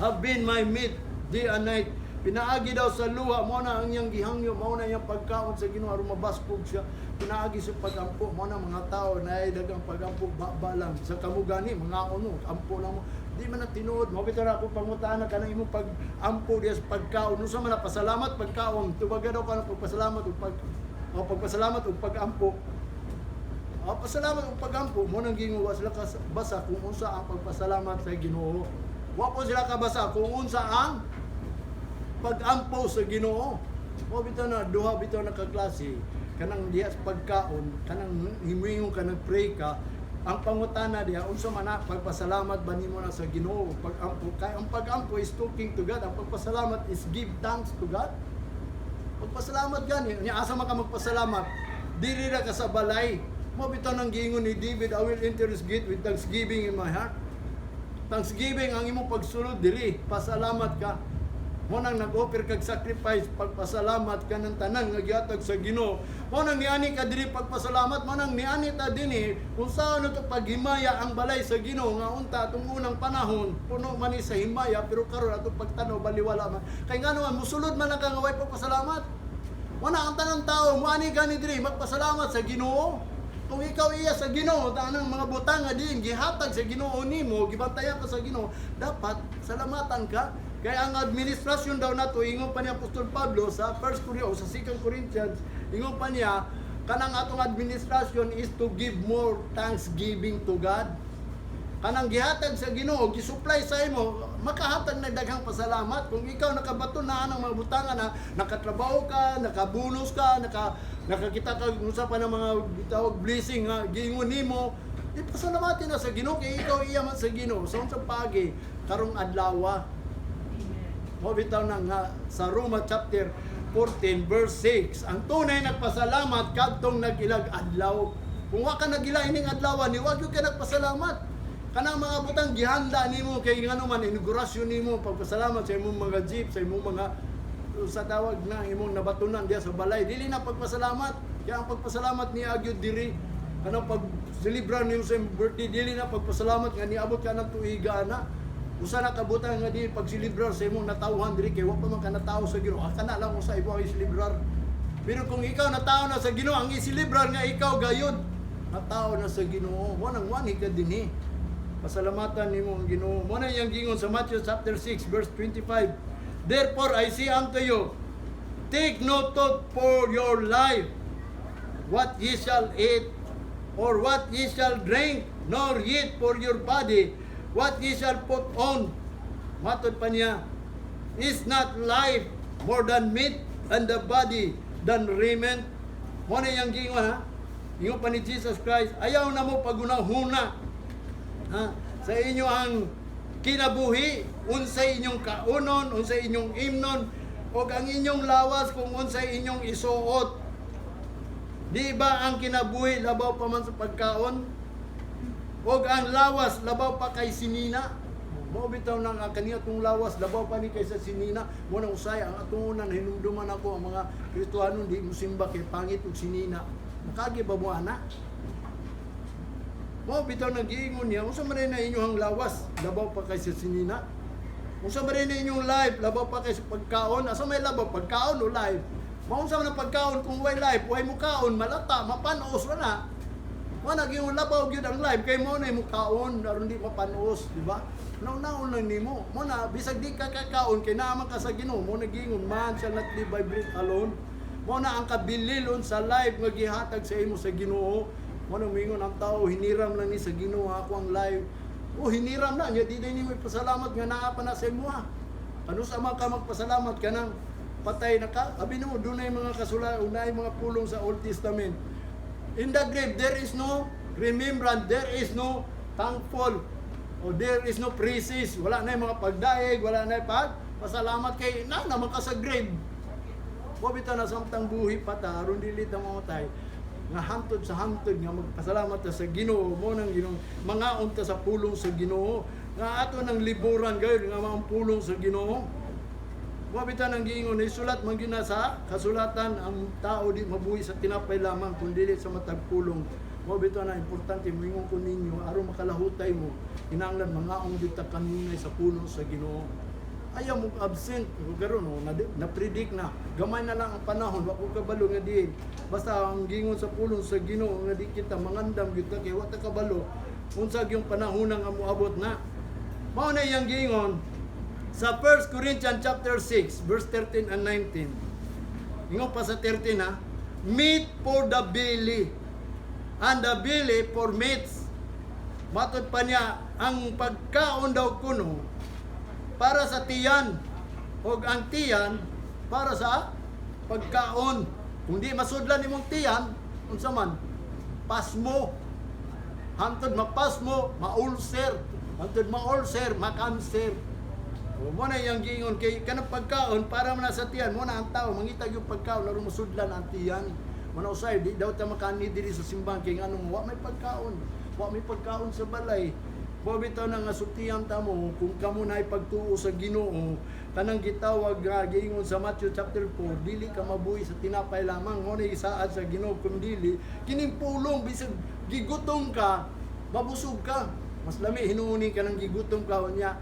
have been my meat day and night." Pinaagi daw sa luha, mao na ang iyang gihangyo, mao na iyang pagkaon sa Ginoo aron mabaskog siya. Pinaagi sa pagampo, mao na mga tao na ay dagang pagampo ba lang sa kamo gani, mga ono, ampo lang mo. Di man na tinuod, mao bitaw ako pangutana kanang imong pag-ampo diya sa pagkaon. Unsa man na pasalamat pagkaon, tubaga daw ka pagpasalamat ug pag o pagpasalamat ug pag-ampo. Ah, pasalamat ug pagampo mao nang giingon wa sila basa kung unsa ang pagpasalamat sa Ginoo. Wa po sila kabasa kung unsa ang pag-ampo sa Ginoo. Mao bitaw na duha bitaw na kaklase kanang diha sa pagkaon, kanang himingon ka, nagpray ka, ang pangutana diha, unsa man na pagpasalamat ba nimo na sa Ginoo, pag-ampo? Kay ang pag-ampo is talking to God, ang pagpasalamat is give thanks to God. Pagpasalamat gani, niya asa man ka magpasalamat? Dili ra ka sa balay. Mao bitaw nang giingon ni David, "I will enter his gate with thanksgiving in my heart." Thanksgiving ang imong pagsulod diri, pasalamat ka. Mao nang nag-offer kag sacrifice, pagpasalamat ka ng tanan nga gihatag sa Ginoo. Mao nang niani ka diri pagpasalamat, mao nang niani ta dinhi kung saan to paghimaya ang balay sa Ginoo nga unta atong unang panahon puno man ni sa himaya, pero karon atong pagtanaw baliwala man. Kay ngano man musulod man lang ka nga way pagpasalamat. Wala ang tanang tao moani gani diri magpasalamat sa Ginoo. Kung ikaw iya sa Ginoo, tanang mga butang nga diin gihatag sa Ginoo nimo, gibantayan ka sa Ginoo, dapat salamatan ka. Kaya ang administrasyon daw nato, ingon pa ni Apostol Pablo sa 1 Corinthians o sa 2 Corinthians, ingon pa niya, kanang atong administrasyon is to give more thanksgiving to God. Kanang gihatag sa Ginoo, gisupply sa imo, makahatag na daghang pasalamat. Kung ikaw nakabaton na ang mga butangan na nakatrabaho ka, nakabonus ka, nakakita ka unsa pa ng mga gitawag blessing nga giingon nimo, ipasalamatin na sa Ginoo kay ikaw iya man sa Ginoo. Sa unsang pagi karong adlaw. Amen. Mao bitaw na nga sa Roma chapter 14 verse 6, ang tunay nagpasalamat kadtong nag-ilag adlaw. Kung wa ka nagila ining adlaw ni, wa gyud ka nagpasalamat. Kanang mga butang gihanda nimo kay ngano man inaugurasyon nimo, pagpasalamat sa imong mga jeep, sa imong mga sa tawag na imong nabatunan diya sa balay, dili na pagpasalamat. Kaya ang pagpasalamat ni agyud diri kanang pag celebrar nimo sa imong birthday, dili na pagpasalamat nga niabot ka ng tuiga na. Usa na kabutan nga di pagselebrar sa imong natawhan diri kay wa pa man ka natawo sa Ginoo. Ah, kana lang usa imo ang iselebrar. Pero kung ikaw natawo na sa Ginoo, ang iselebrar nga ikaw gayud. Nga tao na sa Ginoo. Mo nang wani ka dinhi. Pasalamatan nimo ang Ginoo. Mo na iyang gingon sa Matthew chapter 6 verse 25. "Therefore I say unto you, take no thought for your life, what ye shall eat, or what ye shall drink, nor yet for your body, what ye shall put on." Matod pa niya, "Is not life more than meat, and the body than raiment?" Mo na iyang gingon, ha? Ingon pa ni Jesus Christ, ayaw na mo pagunahuna, ha, sa inyo ang kinabuhi, unsay inyong kaunon, unsay inyong imnon, o ang inyong lawas kung unsay inyong isuot. Di ba ang kinabuhi labaw pa man sa pagkaon? O ang lawas labaw pa kay sinina? Mao bitaw nang ang kaniya tong lawas labaw pa ni kaysa sinina. Mo nang usay ang atong una hinumduman ako ang mga Kristohanon di musimba kay pangit og sinina. Makagi ba mo ana? Mao bitaw nang giingon niya, unsa man na inyong lawas labaw pa kaysa sinina? Unsa man na inyong life labaw pa kaysa pagkaon? Asa may labaw, pagkaon o life? Maunsa man ang pagkaon kung way life? Way mo kaon, malata, mapanos ra na. Wa na gyud labaw gyud ang life kay mo na mo kaon aron di mapanos, di ba? Nauna lang nimo. Mo na bisag di ka kakaon kay naa man ka sa Ginoo, mo na giingon, "Man shall not live by bread alone." Mo na ang kabililon sa life nga gihatag sa imo sa Ginoo. Mo na moingon ang tao, "Hiniram lang ni sa Ginoo ako ang life." Oh, hiniram na niya, di nimo ipasalamat nga naa pa na sa imo, ha. Kanus-a man ka magpasalamat kanang patay na ka? Abi nimo dunay mga kasula, unay mga pulong sa Old Testament. In the grave there is no remembrance, there is no thankful, or there is no praises. Wala na yung mga pagdaig, wala na yung pag pasalamat kay na naman ka sa grave. Wa bitaw na samtang buhi pa ta aron dili ta mamatay nga hantod sa hantod nga magpasalamat ta sa Ginoo. Mo nang Ginoo mangaon ta sa pulong sa Ginoo nga ato nang liburan gayud nga mga pulong sa Ginoo. Wa bitaw nang giingon ni sulat man gyud na sa kasulatan, ang tao di mabuhi sa tinapay lamang kundi sa matag pulong. Mo bitaw na importante, moingon ko ninyo, aron makalahutay mo, kinahanglan mangaon gyud ta kanunay sa pulong sa Ginoo. Ayaw mo absent kung karon, oh, na predict na gamay na lang ang panahon, wa ko kabalo nga diin. Basta ang gingon sa pulong sa Ginoo nga di kita mangandam gyud ta kay wa ta kabalo unsa gyung panahon nga moabot na. Mao na iyang giingon sa 1 Corinthians chapter 6 verse 13 and 19. Ingon pa sa 13, ha, "Meat for the belly and the belly for meats." Matod pa niya, ang pagkaon daw kuno para sa tiyan ug ang tiyan para sa pagkaon. Kung di masudlan imong tiyan, unsa man? Pasmo. Hantod mapasmo, ma-ulcer. Hantod ma-ulcer, ma-cancer. O mo na iyang giingon kay kanang pagkaon para man na sa tiyan. Mo na ang tao mangita yung pagkaon aron masudlan ang tiyan. Mo na usay di daw ta makani diri sa simbahan kay nganong wa may pagkaon. Wa may pagkaon sa balay. Mo bitaw na nga sultihan ta mo kung kamo na pagtuo sa Ginoo, kanang gitawag nga giingon sa Matthew chapter 4, dili ka mabuhi sa tinapay lamang. Mo na isaad sa Ginoo kung dili kining pulong, bisag gigutom ka, mabusog ka. Mas lami hinuuni ka ng gigutom ka unya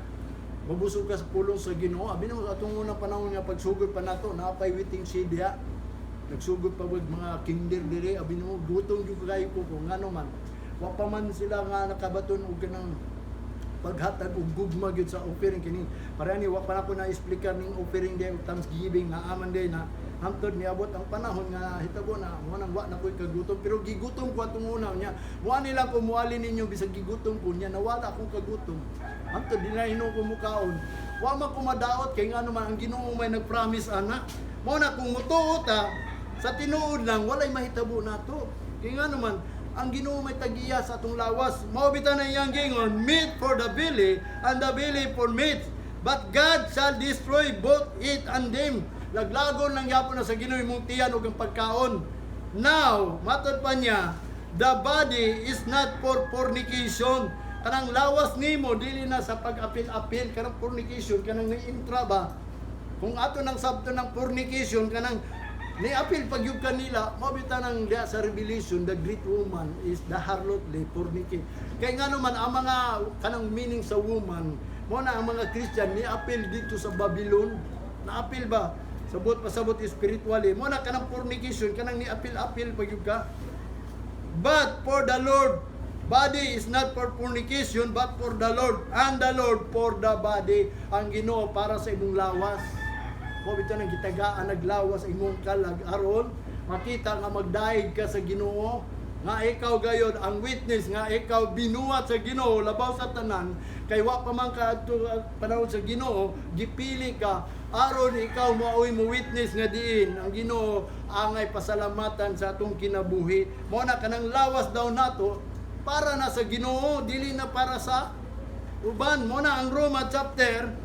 mabusog ka sa pulong sa Ginoo. Abi nimo atong unang panahon nga pagsugod pa nato, naapay waiting shed diha. Nagsugod pa wag mga kinder dire, abi nimo gutom gyud kayo ko kung ngano man. Wa pa man sila nga nakabaton og kanang paghatag og gugma gyud sa offering kini. Para ni wa pa nako na explicar ning offering day og thanksgiving na aman day na hangtod niabot ang panahon nga hitabo na. Mo nang wa na ko'y kagutom, pero gigutom ko atong una niya. Mo nila ko muali ninyo bisag gigutom ko niya, nawala akong kagutom hangtod di na hinuon ko mukaon. Wa man ko madaot kay ngano man ang Ginoo may nagpromise ana. Mo na kung mutuo ta sa tinuod lang, walay mahitabo nato kay ngano man ang Ginoo may tagiya sa atong lawas. Mao bitaw na iyang gingon, "Meat for the belly and the belly for meat. But God shall destroy both it and them." Laglagon lang yapon na sa Ginoo imong tiyan ug ang pagkaon. Now, matod pa niya, "The body is not for fornication." Kanang lawas nimo dili na sa pag-apil-apil, kanang fornication, kanang ni-intra ba? Kung ato nang sabto ng fornication, kanang ni-apil pag yung kanila, mabita nang diya sa Revelation, the great woman is the harlot, le fornicate. Kaya nga naman, ang mga kanang meaning sa woman, mo na ang mga Christian ni-apil dito sa Babylon. Naapil ba? Sabot pasabot spiritually. Mo na kanang fornication, kanang ni-apil-apil pag yung ka. But for the Lord. Body is not for fornication, but for the Lord. And the Lord for the body. Ang Ginoo para sa imong lawas. Mao bitaw nang gitagaan naglawas imong kalag aron makita nga magdayeg ka sa Ginoo, nga ikaw gayod ang witness nga ikaw binuhat sa Ginoo labaw sa tanan, kay wa pa man ka adto panahon sa Ginoo, gipili ka aron ikaw maoy mo witness nga diin ang Ginoo angay pasalamatan sa atong kinabuhi. Mao na kanang lawas daw nato para na sa Ginoo, dili na para sa uban. Mao na ang Roma chapter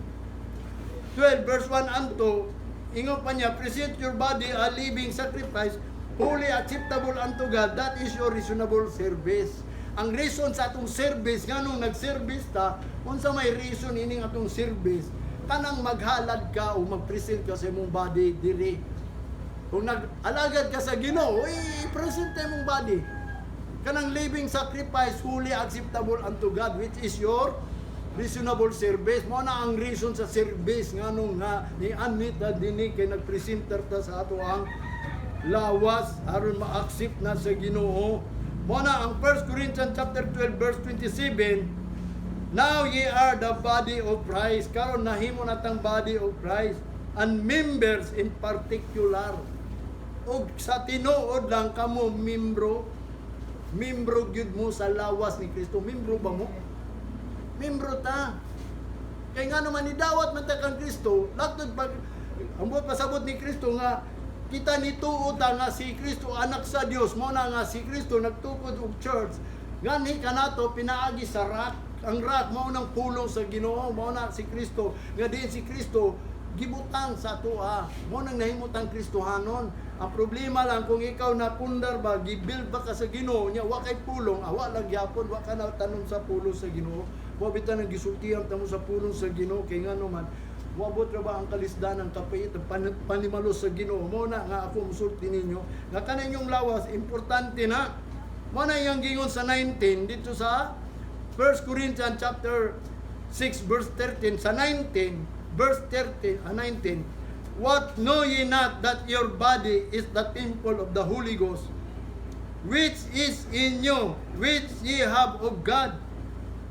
12 verse 1 and 2, ingon pa niya, "Present your body a living sacrifice, holy, acceptable unto God. That is your reasonable service." Ang reason sa atong service, nganong nag-service ta, unsa may reason ining atong service? Kanang maghalad ka o mag-present ka sa imong body diri. Kung nag-alagad ka sa Ginoo, i-present imong body. Kanang living sacrifice, holy, acceptable unto God, which is your reasonable service. Mao na ang reason sa service nganong nga ni anit na dinhi, kay nagpresenter ta sa ato ang lawas aron ma-accept na sa Ginoo. Mao na ang 1 Corinthians chapter 12 verse 27, "Now ye are the body of Christ." Karon nahimo na tang body of Christ and members in particular. Og sa tinuod lang kamo membro, membro gyud mo sa lawas ni Kristo. Membro ba mo? Membro ta. Kay nga naman nidawat man ta kang Kristo, laktod pag ang buot pasabot ni Kristo nga kita nituo ta nga si Kristo anak sa Dios, mo na nga si Kristo nagtukod og church. Nganhi kanato pinaagi sa rock. Ang rock mao nang pulong sa Ginoo, mao na si Kristo. Nga diin si Kristo gibutang sa atoa. Mao nang nahimutang Kristohanon. Ang problema lang kung ikaw napundar ba, gibuild ba ka sa Ginoo, nya wa kay pulong, awa lang gyapon, wa ka na tanom sa pulong sa Ginoo. Wa bitaw nang gisultihan ta mo sa pulong sa Ginoo, kay ngano man moabot ra ba ang kalisdan, ang kapait, ang panimalos sa Ginoo. Mo na nga ako musulti ninyo nga kanang inyong lawas importante na. Mo na iyang gingon sa 19 dito sa 1 Corinthians chapter 6 verse 13, sa 19 verse 13, 19, "What, know ye not that your body is the temple of the Holy Ghost, which is in you, which ye have of God,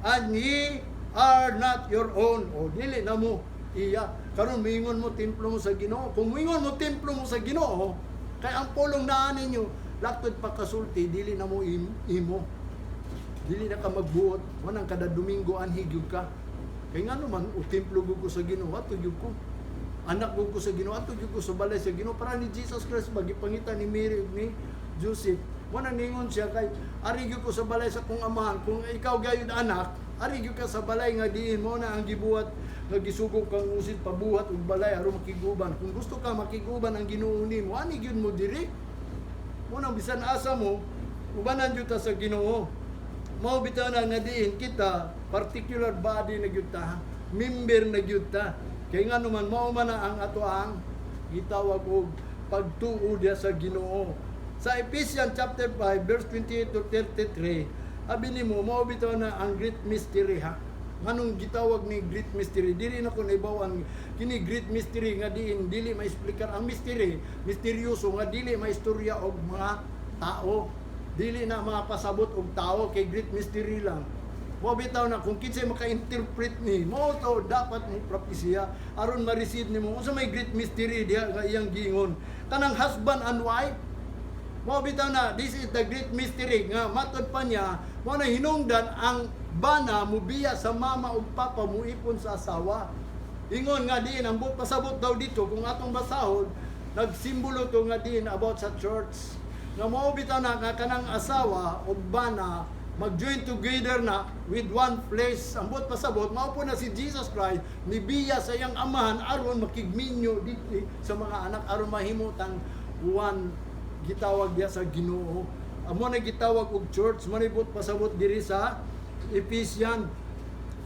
and ye are not your own?" O dili na mo iya. Karon moingon mo templo mo sa Ginoo. Kung moingon mo templo mo sa Ginoo, kay ang pulong naa ninyo, laktod pagkasulti, dili na mo imo. Dili na ka magbuot, wanang kada Domingo anhi gyud ka. Kay ngano man o templo gud ko sa Ginoo, ato gyud ko. Anak gud ko sa Ginoo, ato gyud ko sa balay sa Ginoo, para ni Jesus Christ magipangita ni Mary ug ni Joseph. Mo na ningon siya kay ari gyud ko sa balay sa kong amahan. Kung ikaw gayud anak, ari gyud ka sa balay nga diin mo na ang gibuhat nga gisugo kang usit pabuhat og balay aron makiguban. Kung gusto ka makiguban ang Ginoo nimo, ani gyud mo diri. Mo nang bisan asa mo, ubanan gyud ta sa Ginoo. Mao bitaw na nga diin kita particular body na gyud ta, member na gyud ta. Kay nga naman mao man na ang ato ang gitawag og pagtuo diya sa Ginoo. Sa Ephesians chapter 5 verse 28 to 33, abi nimo mao bitaw na ang great mystery, ha. Nganong gitawag ni great mystery? Dili na ko naibawan kini great mystery nga diin dili maexplikar ang mystery, misteryoso nga dili maistorya og mga tao. Dili na mga pasabot og tao kay great mystery lang. Mo bitaw na kung kinsay maka-interpret ni mo to, dapat mo propesya aron ma-receive nimo unsa may great mystery diha nga iyang giingon. Kanang husband and wife. Mao bitaw na this is the great mystery nga matod pa niya, mo na hinungdan ang bana mubiya sa mama ug papa, muipon sa asawa. Ingon nga diin ang buot pasabot daw dito, kung atong basahon, nagsimbolo to nga diin about sa church. Nga mao bitaw na nga kanang asawa ug bana mag-join together na with one flesh. Ang buot pasabot, mao po na si Jesus Christ nibiya sa iyang amahan aron makigminyo dito sa mga anak, aron mahimutang one, gitawag diya sa Ginoo. Amo na gitawag og church, mo na buot pasabot diri sa Ephesians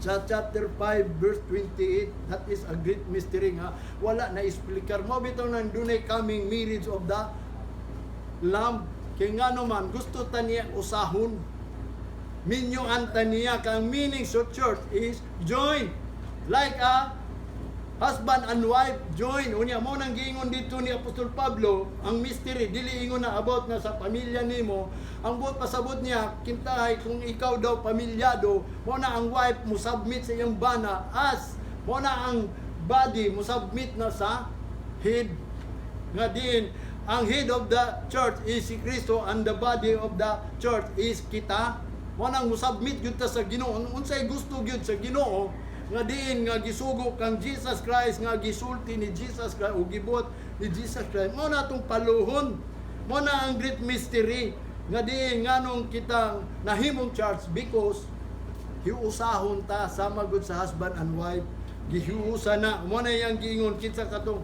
sa chapter 5 verse 28. That is a great mystery nga wala na explicar. Mo bitaw nang dunay coming marriage of the Lamb, kay ngano man gusto ta niya usahon, minyoan ta niya. Kang meaning sa church is join like a Husband and wife join. Unya mo nang giingon dito ni Apostol Pablo, ang mystery dili ingon na about na sa pamilya nimo. Ang buot pasabot niya, kintahay kung ikaw daw pamilyado, mo na ang wife mo submit sa iyang bana as mo na ang body mo submit na sa head, nga diin ang head of the church is si Kristo and the body of the church is kita. Mo nang musubmit gyud ta sa Ginoo unsay gusto gyud sa Ginoo, nga diin nga gisugo kang Jesus Christ, nga gisulti ni Jesus Christ o gibuhat ni Jesus Christ, mo na atong paluhon. Mo na ang great mystery nga diin nganong kitang nahimong church, because hiusahon ta sama gud sa husband and wife. Gihiusa na mo na iyang giingon kinsa katong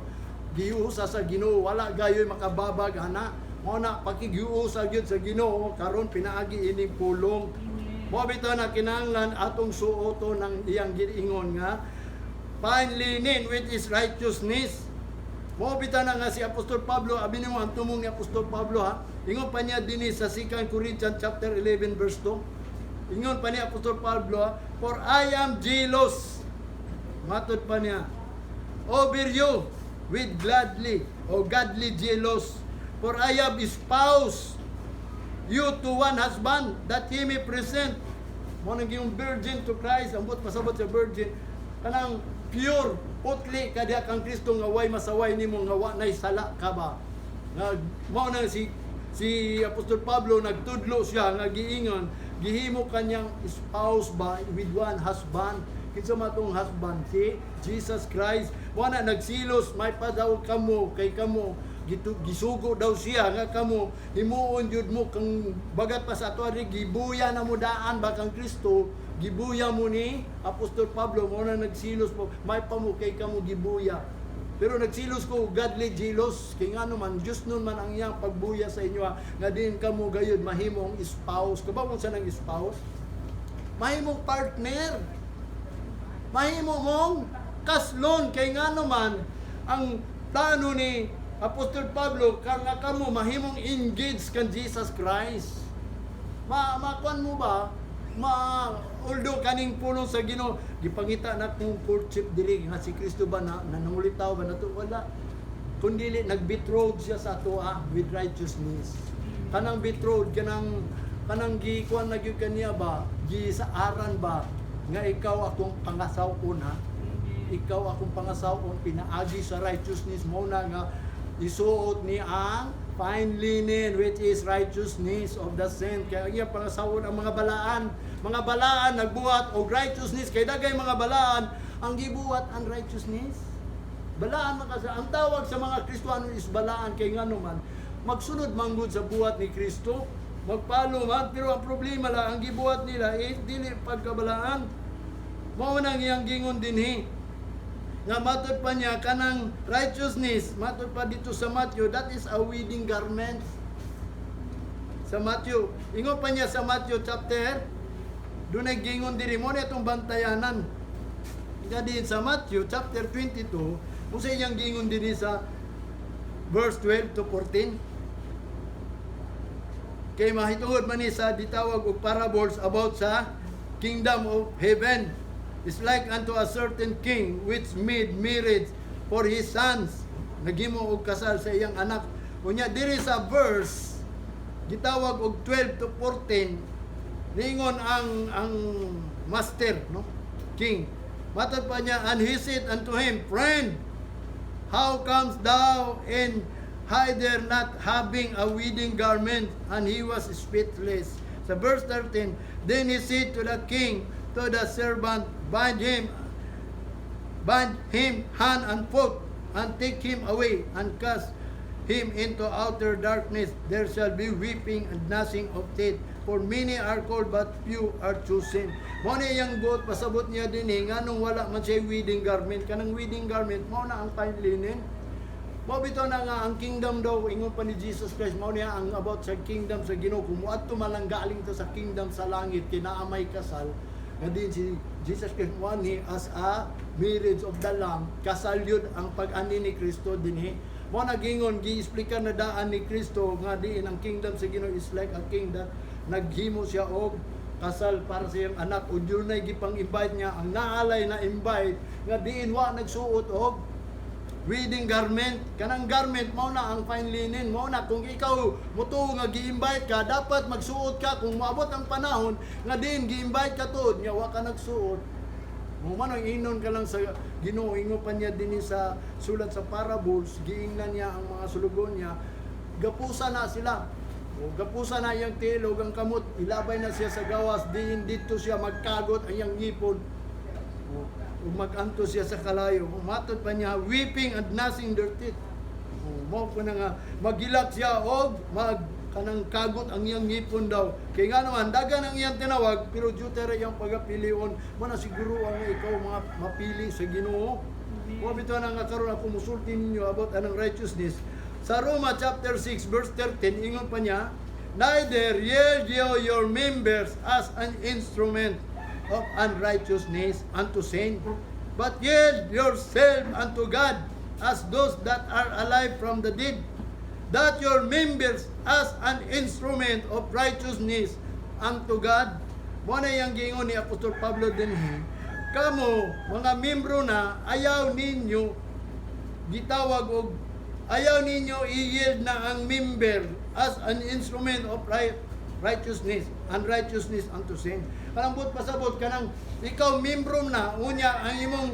gihiusa sa Ginoo, wala gayoy makababag ana. Mo na pakighiusa gyud sa Ginoo karon pinaagi ining pulong. Amen. Mo bitaw na kinahanglan atong suoto ng iyang giingon nga fine linen, which is righteousness. Mo bitaw na nga si Apostol Pablo, abi nimo ang tumong ni Apostol Pablo, ha. Ingon pa niya dinhi sa 2 Corinthians chapter 11 verse 2. Ingon pa ni Apostol Pablo, ha, "For I am jealous." Matod pa niya, "Over you with gladly o godly jealous. For I have espoused you to one husband that he may present." Mo nang yung virgin to Christ, ang buot pasabot sa virgin, kanang pure, putli ka diha kang Kristo nga way masaway nimo, nga wa nay sala ka ba. Nga mao nang si Apostol Pablo nagtudlo siya nga giingon gihimo kanyang spouse ba with one husband. Kinsa man tong husband? Si Jesus Christ. Mo na nagsilos may pa daw kamo kay kamo gitu, gisugo daw siya nga kamo himuon jud mo kang bagat pa sa ato ari gibuya na mo daan ba kang Kristo, gibuya mo ni Apostol Pablo. Mo na nagsilos mo may pa mo kay kamo gibuya, pero nagsilos ko godly jealous kay ngano man Diyos nun man ang iyang pagbuya sa inyo, ha, nga din kamo gayud mahimong spouse. Kabaw mo sa nang spouse, mahimong partner, mahimo mong kaslon, kay ngano man ang plano ni Apostol Pablo kang nga kamo mahimong engaged kan Jesus Christ. Ma makuan mo ba? Ma although kaning pulong sa Ginoo gipangita na kung courtship diri nga si Kristo ba na nanungulitaw ba nato, wala. Kundi nag-betrothed siya sa atoa with righteousness. Kanang betrothed, kanang gikuan na gyud kaniya ba, gi sa aran ba nga ikaw akong pangasawon, ha, ikaw akong pangasawon pinaagi sa righteousness. Mo na nga isuot ni ang fine linen, which is righteousness of the saint, kaya ang iyang pangasawon ang mga balaan. Mga balaan nagbuhat og righteousness, kay dagay mga balaan ang gibuhat ang righteousness. Balaan man kasi ang tawag sa mga Kristohano is balaan, kay ngano man magsunod manggod sa buhat ni Kristo, magpalo man, pero ang problema lang ang gibuhat nila is dili pagkabalaan. Mao nang iyang gingon dinhi nga matod pa niya kanang righteousness, matod pa dito sa Matthew, that is a wedding garment. Sa Matthew, ingon pa niya sa Matthew chapter, dunay gingon diri mo na itong bantayanan. Nga din sa Matthew chapter 22, kung sa iyang gingon diri sa verse 12 to 14. Kay mahitungod man ni sa ditawag og parables about sa kingdom of heaven. Is like unto a certain king which made marriage for his sons. Naghimo og kasal sa iyang anak. Unya diri sa verse gitawag og 12 to 14, ningon ang master, no, king. Matod pa niya, "And he said unto him, 'Friend, how comes thou in hither not having a wedding garment?' And he was speechless." Sa verse 13, "Then he said to the king, to the servant, 'Bind him hand and foot, and take him away, and cast him into outer darkness. There shall be weeping and gnashing of teeth. For many are called, but few are chosen.'" Mo na iyang buot pasabot niya din eh, nganong wala man siya wedding garment. Kanang wedding garment, mao na ang fine linen. Mao bitaw na nga ang kingdom daw, ingon pa ni Jesus Christ, mao niya ang about sa kingdom sa Ginoo. Kung muadto man lang galing to sa kingdom sa langit, kinaamay kasal, nga din si Jesus Christ one as a marriage of the Lamb, kasal yun ang pag-ani ni Kristo dinhi. Mo nagingon, gi-explica na daan ni Kristo nga diin ang kingdom sa Ginoo is like a king that naghimo siya og kasal para sa iyang anak o dunay gipang-invite niya ang naalay na invite nga diin wa nagsuot og wedding garment. Kanang garment mao na ang fine linen. Mao na kung ikaw mutuo nga gi-invite ka, dapat magsuot ka. Kung moabot ang panahon nga diin gi-invite ka tuod nga wa ka nagsuot mo, man ang ingnon ka lang sa Ginoo. Ingon pa niya dinhi sa sulat sa parables, giingnan niya ang mga sulugon niya, gapusa na sila. O, gapusa na iyang tiil ug ang kamot, ilabay na siya sa gawas, diin dito siya magkagot ang iyang ngipon. O, ug mag-anto siya sa kalayo. Matod pa niya, weeping and gnashing their teeth. O, mao po na nga magilak siya og mag kanang kagot ang iyang ngipon daw. Kay nga naman, dagan ang iyang tinawag, pero duty ra iyang pagapilion. Mana siguro ang ikaw mga mapili sa Ginoo. Wa bitaw na nga karon ako musulti ninyo about anang righteousness. Sa Roma chapter 6 verse 13, ingon pa niya, "Neither yield you your members as an instrument of unrighteousness unto sin, but yield yourself unto God as those that are alive from the dead, that your members as an instrument of righteousness unto God." Mo na yang giingon ni Apostol Pablo dinhi. Kamo, mga membro na, ayaw ninyo gitawag og ayaw ninyo i-yield na ang member as an instrument of righteousness, unrighteousness unto sin. Kanang buot pasabot, kanang ikaw membro na, unya ang imong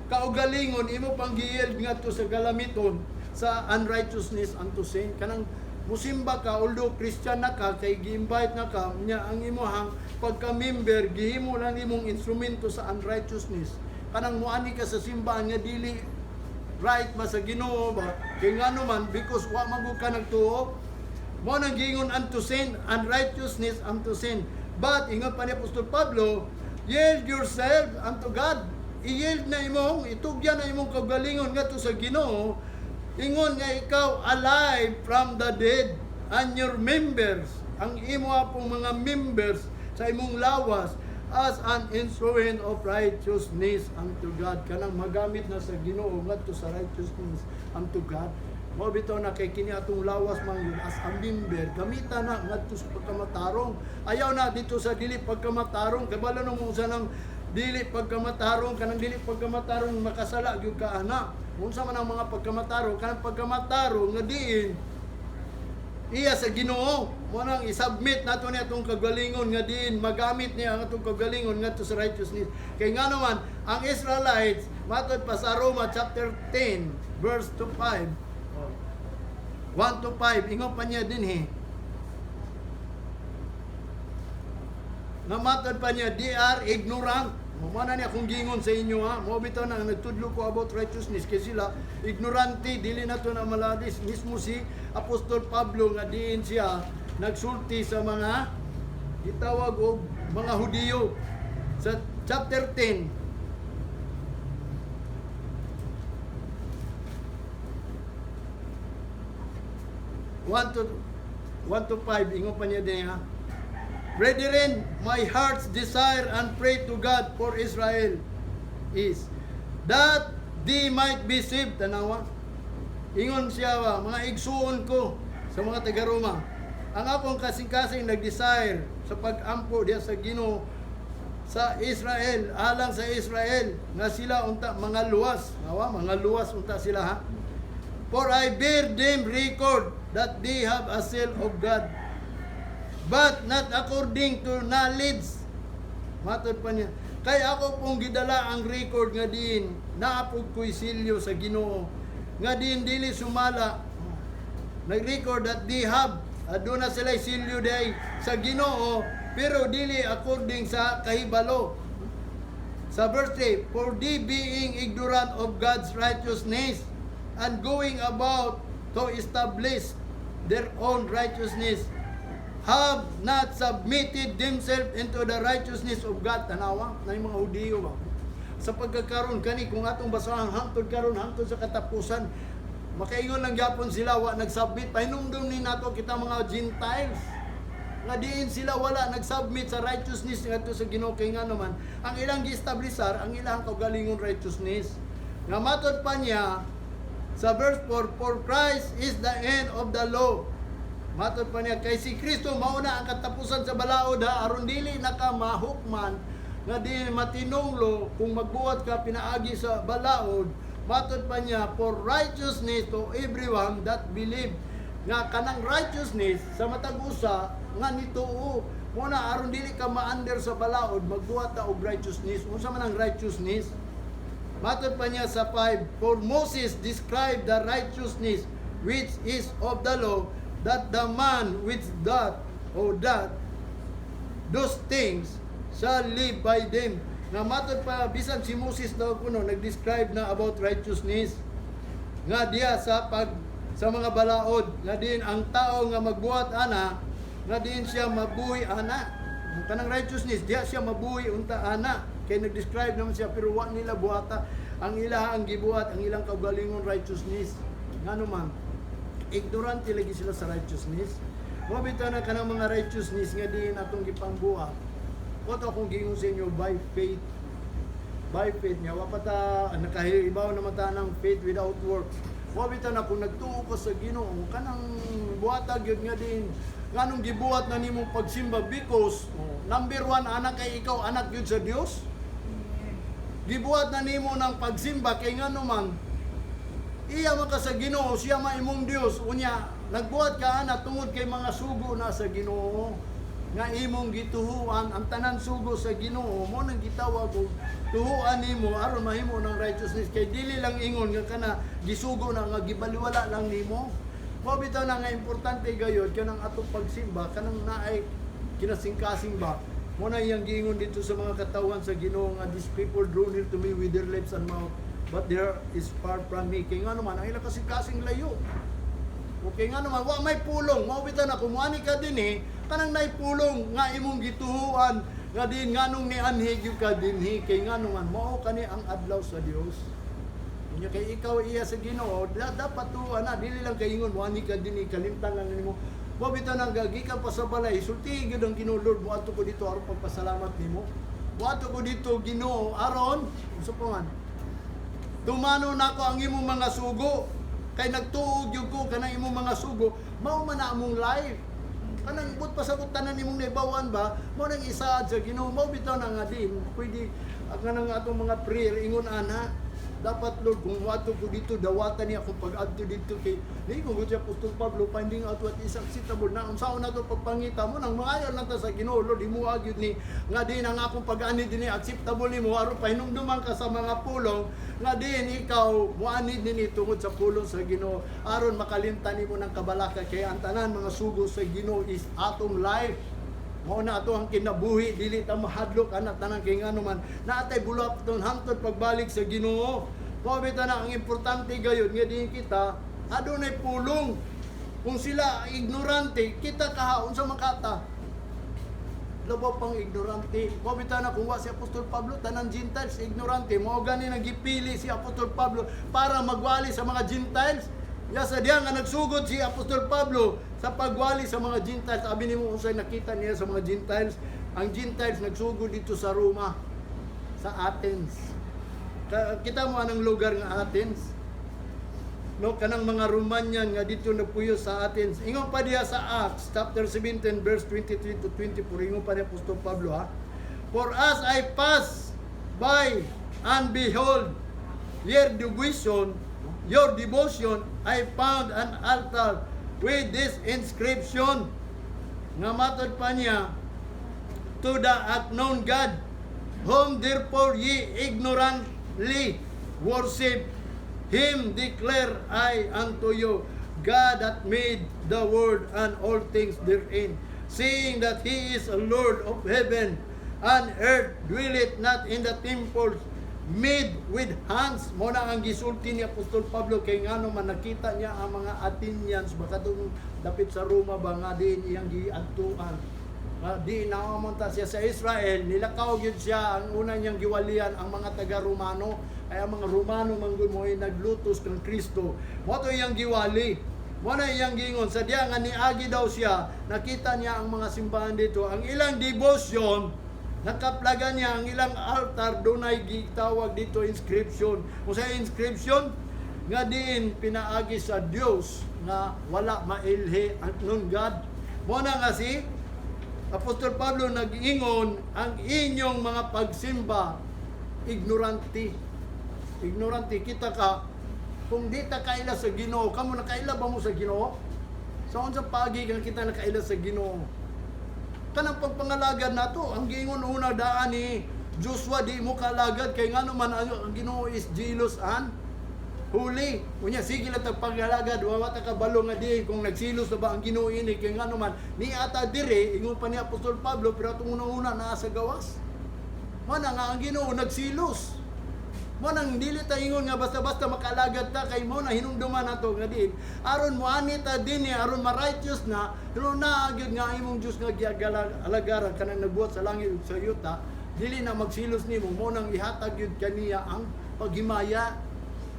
kaugalingon imo pang gi-yield ngadto sa galamiton sa unrighteousness unto sin. Kanang musimba ka, although Christian na ka, kay gi-invite na ka nya, ang imuhang pagka-member gihimo lang imong instrumento sa unrighteousness. Kanang muani ka sa simbahan nga dili right ba sa Ginoo ba, kay ngano man, because wa man gud ka nagtuo. Mo nang giingon unto sin, unrighteousness unto sin. But ingon pa ni Apostol Pablo, yield yourself unto God. I-yield na imong, itugyan na imong kaugalingon ngadto sa Ginoo, ingon nga ikaw alive from the dead, and your members, ang imo pong mga members sa imong lawas, as an instrument of righteousness unto God. Kanang magamit na sa Ginoo ngadto sa righteousness unto God. Mao bitaw na kay kini atong lawas man yun as a member, gamita na ngadto sa pagkamatarong. Ayaw na dito sa dili pagkamatarong. Kabalo nung unsa nang dili pagkamatarong. Kanang dili pagkamatarong, makasala gyud ka ana. Unsa man ang mga pagkamatarong? Kanang pagkamatarong nga diin iya sa Ginoo. Mo nang isubmit nato ni atong kagalingon nga diin magamit niya ang atong kagalingon ngadto sa righteousness. Kay nga naman ang Israelites, matod pa sa Roma chapter 10 verse 2 5, 1 to 5, ingon pa niya dinhi. Nga matod pa niya, they are ignorant. Mo na niya akong gingon sa inyo ha. Mo bitaw na nagtudlo ko about righteousness kay sila ignorante, dili na to na maladis. Mismo si Apostol Pablo nga diin siya nagsulti sa mga gitawag og mga Hudiyo sa chapter 10. 1 to 5, ingon pa niya din ha. "Brethren, my heart's desire and pray to God for Israel is that they might be saved." Tanawa. Ingon siya ba, mga igsuon ko sa mga taga-Roma. Ang akong kasing-kasing nag-desire sa pag-ampo diya sa Ginoo sa Israel, alang sa Israel, nga sila unta mga luwas. Nawa, mga luwas unta sila ha. "For I bear them record that they have a zeal of God, but not according to knowledge." Matod pa niya, kay ako pong gidala ang record nga diin, naapog ko'y silyo sa Ginoo, nga diin dili sumala. Nag-record that they have, aduna sila silyo day sa Ginoo, pero dili according sa kahibalo. Sa verse 3, "For they being ignorant of God's righteousness and going about to establish their own righteousness, have not submitted themselves into the righteousness of God." Tanawa na yung mga Hudiyo ba? Sa pagkakaroon kani, kung atong basahan hangtod karon, hangtod sa katapusan, makaingon lang gyapon sila wa nagsubmit. Pahinumdum ni nato kita mga Gentiles nga diin sila wala nagsubmit sa righteousness ngadto sa Ginoo, kay nga naman ang ilang gi-establisar ang ilang kaugalingon righteousness. Nga matod pa niya sa verse 4, "For Christ is the end of the law." Matod pa niya, kay si Kristo mao na ang katapusan sa balaod ha, aron dili na ka mahukman nga di matinunglo kung magbuhat ka pinaagi sa balaod. Matod pa niya, for righteousness to everyone that believe, nga kanang righteousness sa matag usa nga nituo. Mo na aron dili ka ma-under sa balaod, magbuhat ta og righteousness. Unsa man ang righteousness? Matod pa niya sa 5, "For Moses described the righteousness which is of the law, that the man which doth or that those things shall live by them." Nga matod pa, bisan si Moses daw kuno nag-describe na about righteousness nga diya sa pag sa mga balaod, nga din ang tao nga magbuhat ana, nga din siya mabuhi ana. Ang kanang righteousness diya siya mabuhi unta ana, kay nag-describe naman siya, pero wa nila buhata ang ila. Ang gibuhat ang ilang kaugalingon righteousness. Ngano man, ignorante lagi sila sa righteousness. Mo bitaw na kanang mga righteousness nga diin atong gipangbuhat. Wa to akong giingon sa inyo, by faith. By faith nga wa pa ta nakahibaw naman ta ng faith without works. Wa bitaw na kung nagtuo ka sa Ginoo, kanang buhata gyud nga din nganong gibuhat na nimong pagsimba, because, oh, number one, anak kay ikaw anak gyud sa Dios. Gibuhat na nimo ng pagsimba kay ngano man, iya man ka sa Ginoo, siya man imong Dios. Unya nagbuhat ka ana tungod kay mga sugo na sa Ginoo nga imong gituhuan. Ang tanan sugo sa Ginoo mo nang gitawag og tuhuan nimo aron mahimo ng righteousness, kay dili lang ingon nga kana gisugo na nga gibaliwala lang nimo. Mao bitaw na nga importante gayod kanang atong pagsimba, kanang naay kinasingkasing ba. Mo na iyang giingon dito sa mga katawhan sa Ginoo nga, "These people draw near to me with their lips and mouth, but their is far from me." Kay ngano man, ang ilang kasing-kasing layo. Okay nga naman, wa may pulong. Mao bitaw na kung muani ka din eh, kanang nay pulong nga imong gituhuan nga din nganong nianhi gyud ka dinhi, kay ngano man, mao kani ang adlaw sa Dios. Unya kay ikaw iya sa Ginoo, dapat tuwa na dili lang kay ingon muani ka dinhi, kalimtan lang nimo. Mao bitaw nang gikan pa sa balay, sulti gyud ang Ginoo, "Lord, moadto ko dito aron pagpasalamat nimo. Moadto ko dito, Ginoo, aron unsa pa man, tumano nako ang imong mga sugo. Kay nagtuo gyud ko kanang imong mga sugo." Mao man na among life. Kanang but pasabot tanan imong naibawan ba, mao nang isaad sa Ginoo. Mao bitaw na nga din pwede ang kanang atong mga prayer ingon ana. Dapat, "Lord, kung moadto ko dito, dawatan niya akong pag-adto dito," kay ni kung si Apostol Pablo, finding out what is acceptable na unsaon nato pagpangita mo nang maayo lang ta sa Ginoo. "Lord, imo gyud ni nga din ang akong pag-ani dinhi acceptable nimo," aron pahinumduman ka sa mga pulong nga din ikaw moani dinhi tungod sa pulong sa Ginoo, aron makalimtan nimo ng kabalaka, kay ang tanan mga sugo sa Ginoo is atong life. Mao na ato ang kinabuhi, dili ta mahadlok ana tanan, kay ngano man, naatay bulaton hangtod pagbalik sa Ginoo. Mao bitaw na ang importante gayud nga din kita adunay pulong. Kung sila ignorante, kita kaha unsa man kata? Labaw pang ignorante. Mao bitaw na kung wa si Apostol Pablo, tanan Gentiles ignorante. Mao gani nagipili si Apostol Pablo para magwali sa mga Gentiles. Ya sa diya nga nagsugod si Apostol Pablo sa pagwali sa mga Gentiles. Abi nimo unsay nakita niya sa mga Gentiles. Ang Gentiles nagsugod dito sa Roma, sa Athens. Kita mo anong lugar nga Athens? No, kanang mga Romanian nga dito nagpuyo sa Athens. Ingon pa diya sa Acts chapter 17 verse 23 to 24, ingon pa ni Apostol Pablo ha. "For as I pass by and behold your devotion, I found an altar with this inscription." Nga matod pa niya, "To the unknown God, whom therefore ye ignorantly worship, him declare I unto you. God that made the world and all things therein, seeing that he is a Lord of heaven and earth, dwelleth not in the temples made with hands." Mo na ang gisulti ni Apostol Pablo, kay ngano man, nakita niya ang mga Athenians baka katong dapit sa Roma ba nga diin iyang giadtuan. Nga di nakamunta siya sa Israel, nilakaw gyud siya. Ang una niyang giwalian ang mga taga-Romano, ay ang mga Romano manggod mo ay naglutos kang Kristo. Mo to iyang giwali. Mo na iyang giingon sa diya nga niagi daw siya, nakita niya ang mga simbahan dito, ang ilang devotion, nakaplagan niya ang ilang altar, dunay gitawag dito inscription. Kung sa inscription, Nga diin pinaagi sa Dios nga wala mailhi ang known God. Mo na nga si Apostol Pablo nag-ingon, ang inyong mga pagsimba ignorante. Ignorante kita ka kung di ta kaila sa Ginoo, kamo nakaila ba mo sa Ginoo? Sa unsa paagi nga kita nakaila sa Ginoo? Kanang pagpangalagad nato, ang giingon una daan ni Joshua, di mo kalagad kay ngano man ang Ginoo is jealous and holy. Unya sige lang tag paglalagad, wa ta kabalo nga di kung nagsilos na ba ang Ginoo ini, kay ngano man ni ata dire ingon pa ni Apostol Pablo, pero atong una-una naa sa gawas. Mana nga ang Ginoo nagsilos. Mo nang dili ta ingon nga basta-basta makalagad ta, kay mo na hinumduman nato nga din aron moani ta dinhi, aron ma-righteous na, pero naa gyud nga imong Dios nga gialagaran, kanang nagbuhat sa langit ug sa yuta, dili na magsilos nimo. Mo nang ihatag gyud kaniya ang paghimaya,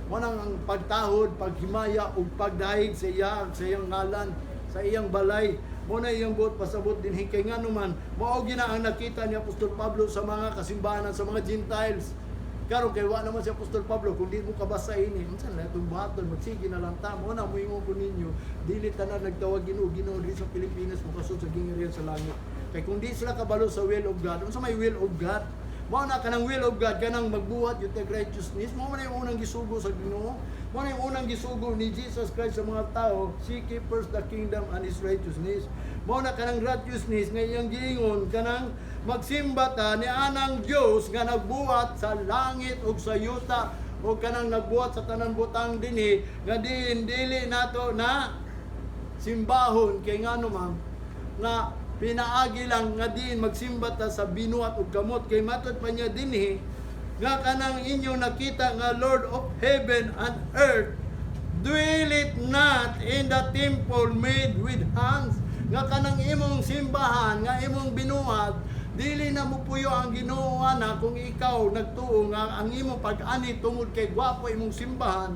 mo nang ang pagtahod, paghimaya ug pagdahig sa iya, sa iyang ngalan, sa iyang balay. Mo na iyang buot pasabot dinhi, kay ngano man mao gyud na ang nakita ni Apostol Pablo sa mga kasimbahanan sa mga Gentiles. Karon kay wa naman si Apostol Pablo, kung di mo kabasa ini, unsa na itong buhaton, magsige na lang ta. Mo na moingon ko ninyo, dili tanan nagtawag Ginoo, Ginoo diri sa Pilipinas mokasud sa gingharian sa langit. Kay kung di sila kabalo sa will of God, unsa may will of God? Mao na kanang will of God, kanang magbuhat yung righteousness. Mao man yung unang gisugo sa Ginoo. Mao na yung unang gisugo ni Jesus Christ sa mga tao, seek ye first the kingdom and His righteousness. Mao na kanang righteousness nga iyang giingon, kanang magsimba ta ni anang Dios nga nagbuhat sa langit ug sa yuta, o kanang nagbuhat sa tanan butang dinhi, nga diin dili nato na simbahon, kay ngano man nga pinaagi lang nga diin magsimba ta sa binuhat ug kamot. Kay matud pa niya dinhi nga kanang inyo nakita nga Lord of heaven and earth dwelleth not in the temple made with hands, nga kanang imong simbahan nga imong binuhat, dili na mupuyo ang Ginoo na kung ikaw nagtuo nga ang imong pag-ani tungod kay gwapo imong simbahan,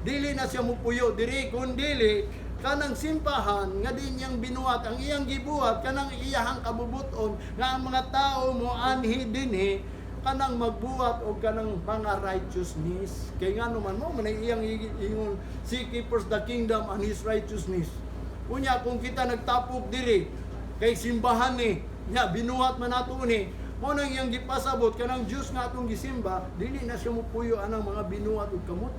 dili na siya mupuyo diri, kun dili kanang simbahan nga di niyang binuhat, ang iyang gibuhat kanang iyahang kabubuton nga ang mga tao mo anhi dinhi, kanang magbuhat og kanang mga righteousness, kay ngano man mo man ay iyang ingon, seek ye first the kingdom and His righteousness. Unya kung kita nagtapok diri kay simbahan ni nya, binuhat man nato ni, mo nang iyang gipasabot, kanang Dios nga atong gisimba, dili na siya mupuyo anang mga binuhat ug kamot.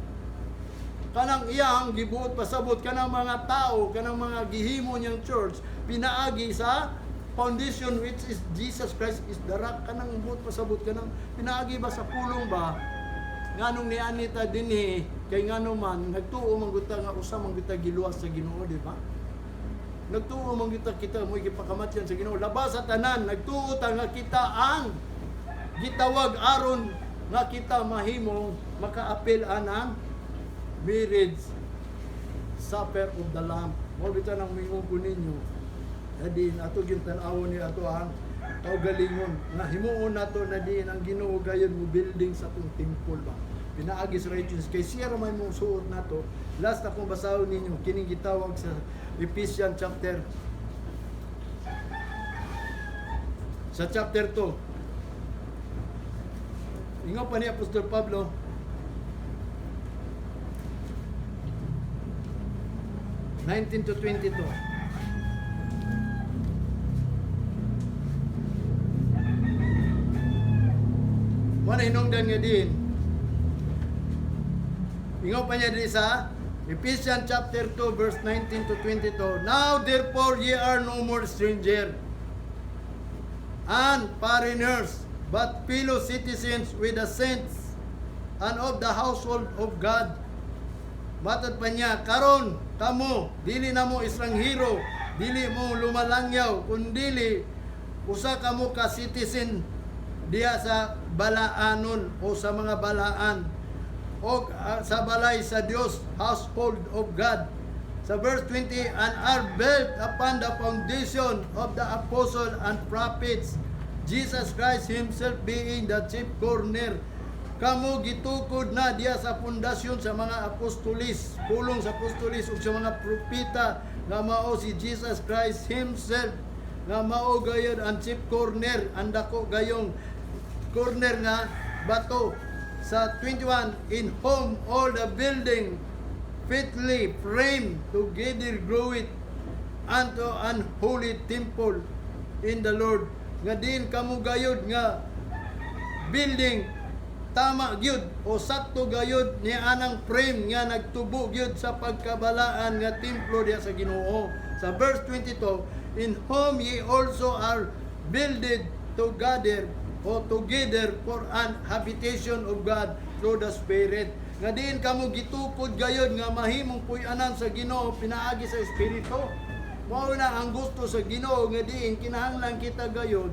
Kanang iyang gibuot pasabot, kanang mga tao, kanang mga gihimo niyang church pinaagi sa foundation, which is Jesus Christ is the rock. Kanang buot pasabot, kanang pinaagi ba sa pulong ba, nganong niani ta dinhi, kay ngano man nagtuo man gud ta nga usa man gud ta giluwas sa Ginoo, di ba? Nagtuo man gud ta, kita mo'y gipakamatyan sa Ginoo. Labas sa tanan, nagtuo ta nga kita ang gitawag aron nga kita mahimong makaapil anang marriage supper of the Lamb. Mao bitaw nang mingon ko ninyo. Na diin ato gyud tan-awon ni ato ang kaugalingon nga himuon nato na diin ang Ginoo gayon mo building sa atong temple ba. Pinaagi sa righteousness, kay siya ra may mong suot nato. Last akong basahon ninyo kining gitawag sa Ephesians chapter, sa chapter 2. Ingon pa ni Apostol Pablo, 19 to 22. Wala hinungdan nga din. Ingon pa niya diri sa Ephesians chapter 2 verse 19 to 22. "Now therefore ye are no more stranger and foreigners, but fellow citizens with the saints and of the household of God." Matod pa niya, karon kamo dili na mo estranghero, dili mo lumalangyaw, kundili usa kamo ka citizen diha sa balaanon o sa mga balaan o sa balay sa Dios, household of God. Sa verse 20, "And are built upon the foundation of the apostle and prophets, Jesus Christ Himself being the chief corner." Kamo gitukod na diya sa pundasyon sa mga apostolis, pulong sa apostolis ug sa mga propeta, nga mao si Jesus Christ Himself, nga mao gayon ang chief corner, ang dako gayong corner nga bato. Sa 21, "In whom all the building fitly framed together groweth unto an holy temple in the Lord." Nga diin kamo gayud nga building tama gyud o sakto gayud ni anang frame nga nagtubo gyud sa pagkabalaan nga templo diha sa Ginoo. Sa verse 22, "In whom ye also are builded together o together for an habitation of God through the Spirit." Nga diin kamo gitukod gayud nga mahimong puy-anan sa Ginoo pinaagi sa Espiritu. Mao na ang gusto sa Ginoo nga diin kinahanglan kita gayud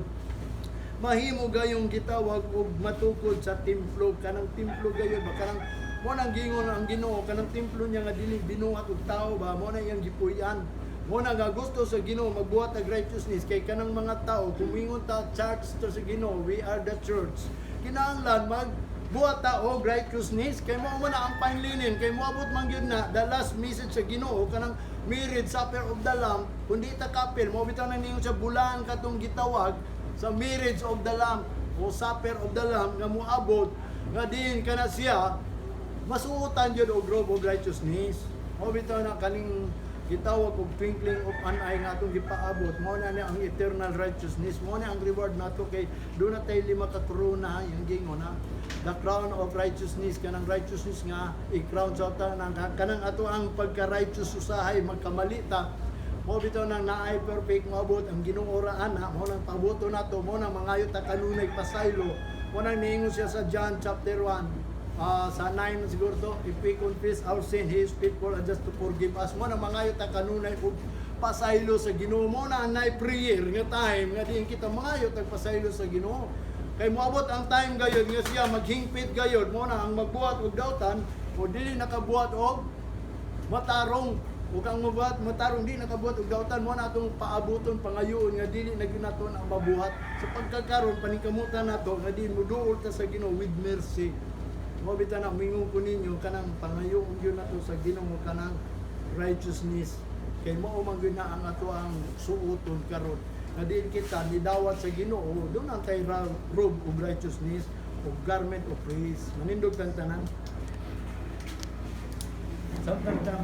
mahimo gayong gitawag og matukod sa templo, kanang templo gayud ba, kanang mo nang gingon ang Ginoo, kanang templo niya nga dili binuhat og tao ba, mo na iyang gipuy-an. Mo na nga gusto sa Ginoo magbuhat og righteousness kay kanang mga tao, kung mingon ta church to sa Ginoo, we are the church, kinahanglan mag buhat ta og righteousness kay mao man na ang fine linen, kay moabot man gyud na the last message sa Ginoo, kanang marriage supper of the Lamb. Kun di ta kapil, mo bitaw nang ningon sa bulan katong gitawag sa marriage of the Lamb o supper of the Lamb nga moabot nga diin kana siya masuotan gyud og robe of righteousness. Mao bitaw na kaning gitawag og twinkling of an eye nga atong gipaabot, mao na ni ang eternal righteousness, mao na ang reward nato kay duna tay lima ka krona yung gingon na the crown of righteousness, kanang righteousness nga i-crown sa tanan, kanang ato ang pagka-righteous usahay magkamali ta. Mao bitaw nang naay perfect, moabot ang Ginoo ra ana, mao nang pabuto nato, mao nang mangayo ta kanunay pasaylo. Mao nang niingon siya sa John chapter 1, sa 9 siguro to, "If we confess our sin, He is faithful and just to forgive us." Mao nang mangayo ta kanunay og pasaylo sa Ginoo. Mao na anay prayer nga time nga diin kita mangayo tag pasaylo sa Ginoo. Kay moabot ang time gayud nga siya maghingpit gayud, mo na ang magbuhat og dautan o dili nakabuhat og matarong, ug ang mabuhat matarong di nakabuhat og dautan. Mo na atong paabuton, pangayoon nga dili na gyud nato ang mabuhat sa pagkakaron. Paningkamutan nato nga di moduol ta sa Ginoo with mercy. Mo bitaw na mingon ko ninyo, kanang pangayoon gyud nato sa Ginoo kanang righteousness kay mao man gyud na ang ato ang suoton karon nga diin kita nidawat sa Ginoo, duna tay robe of righteousness o garment of praise. Manindog tang tanan. Samtang tama.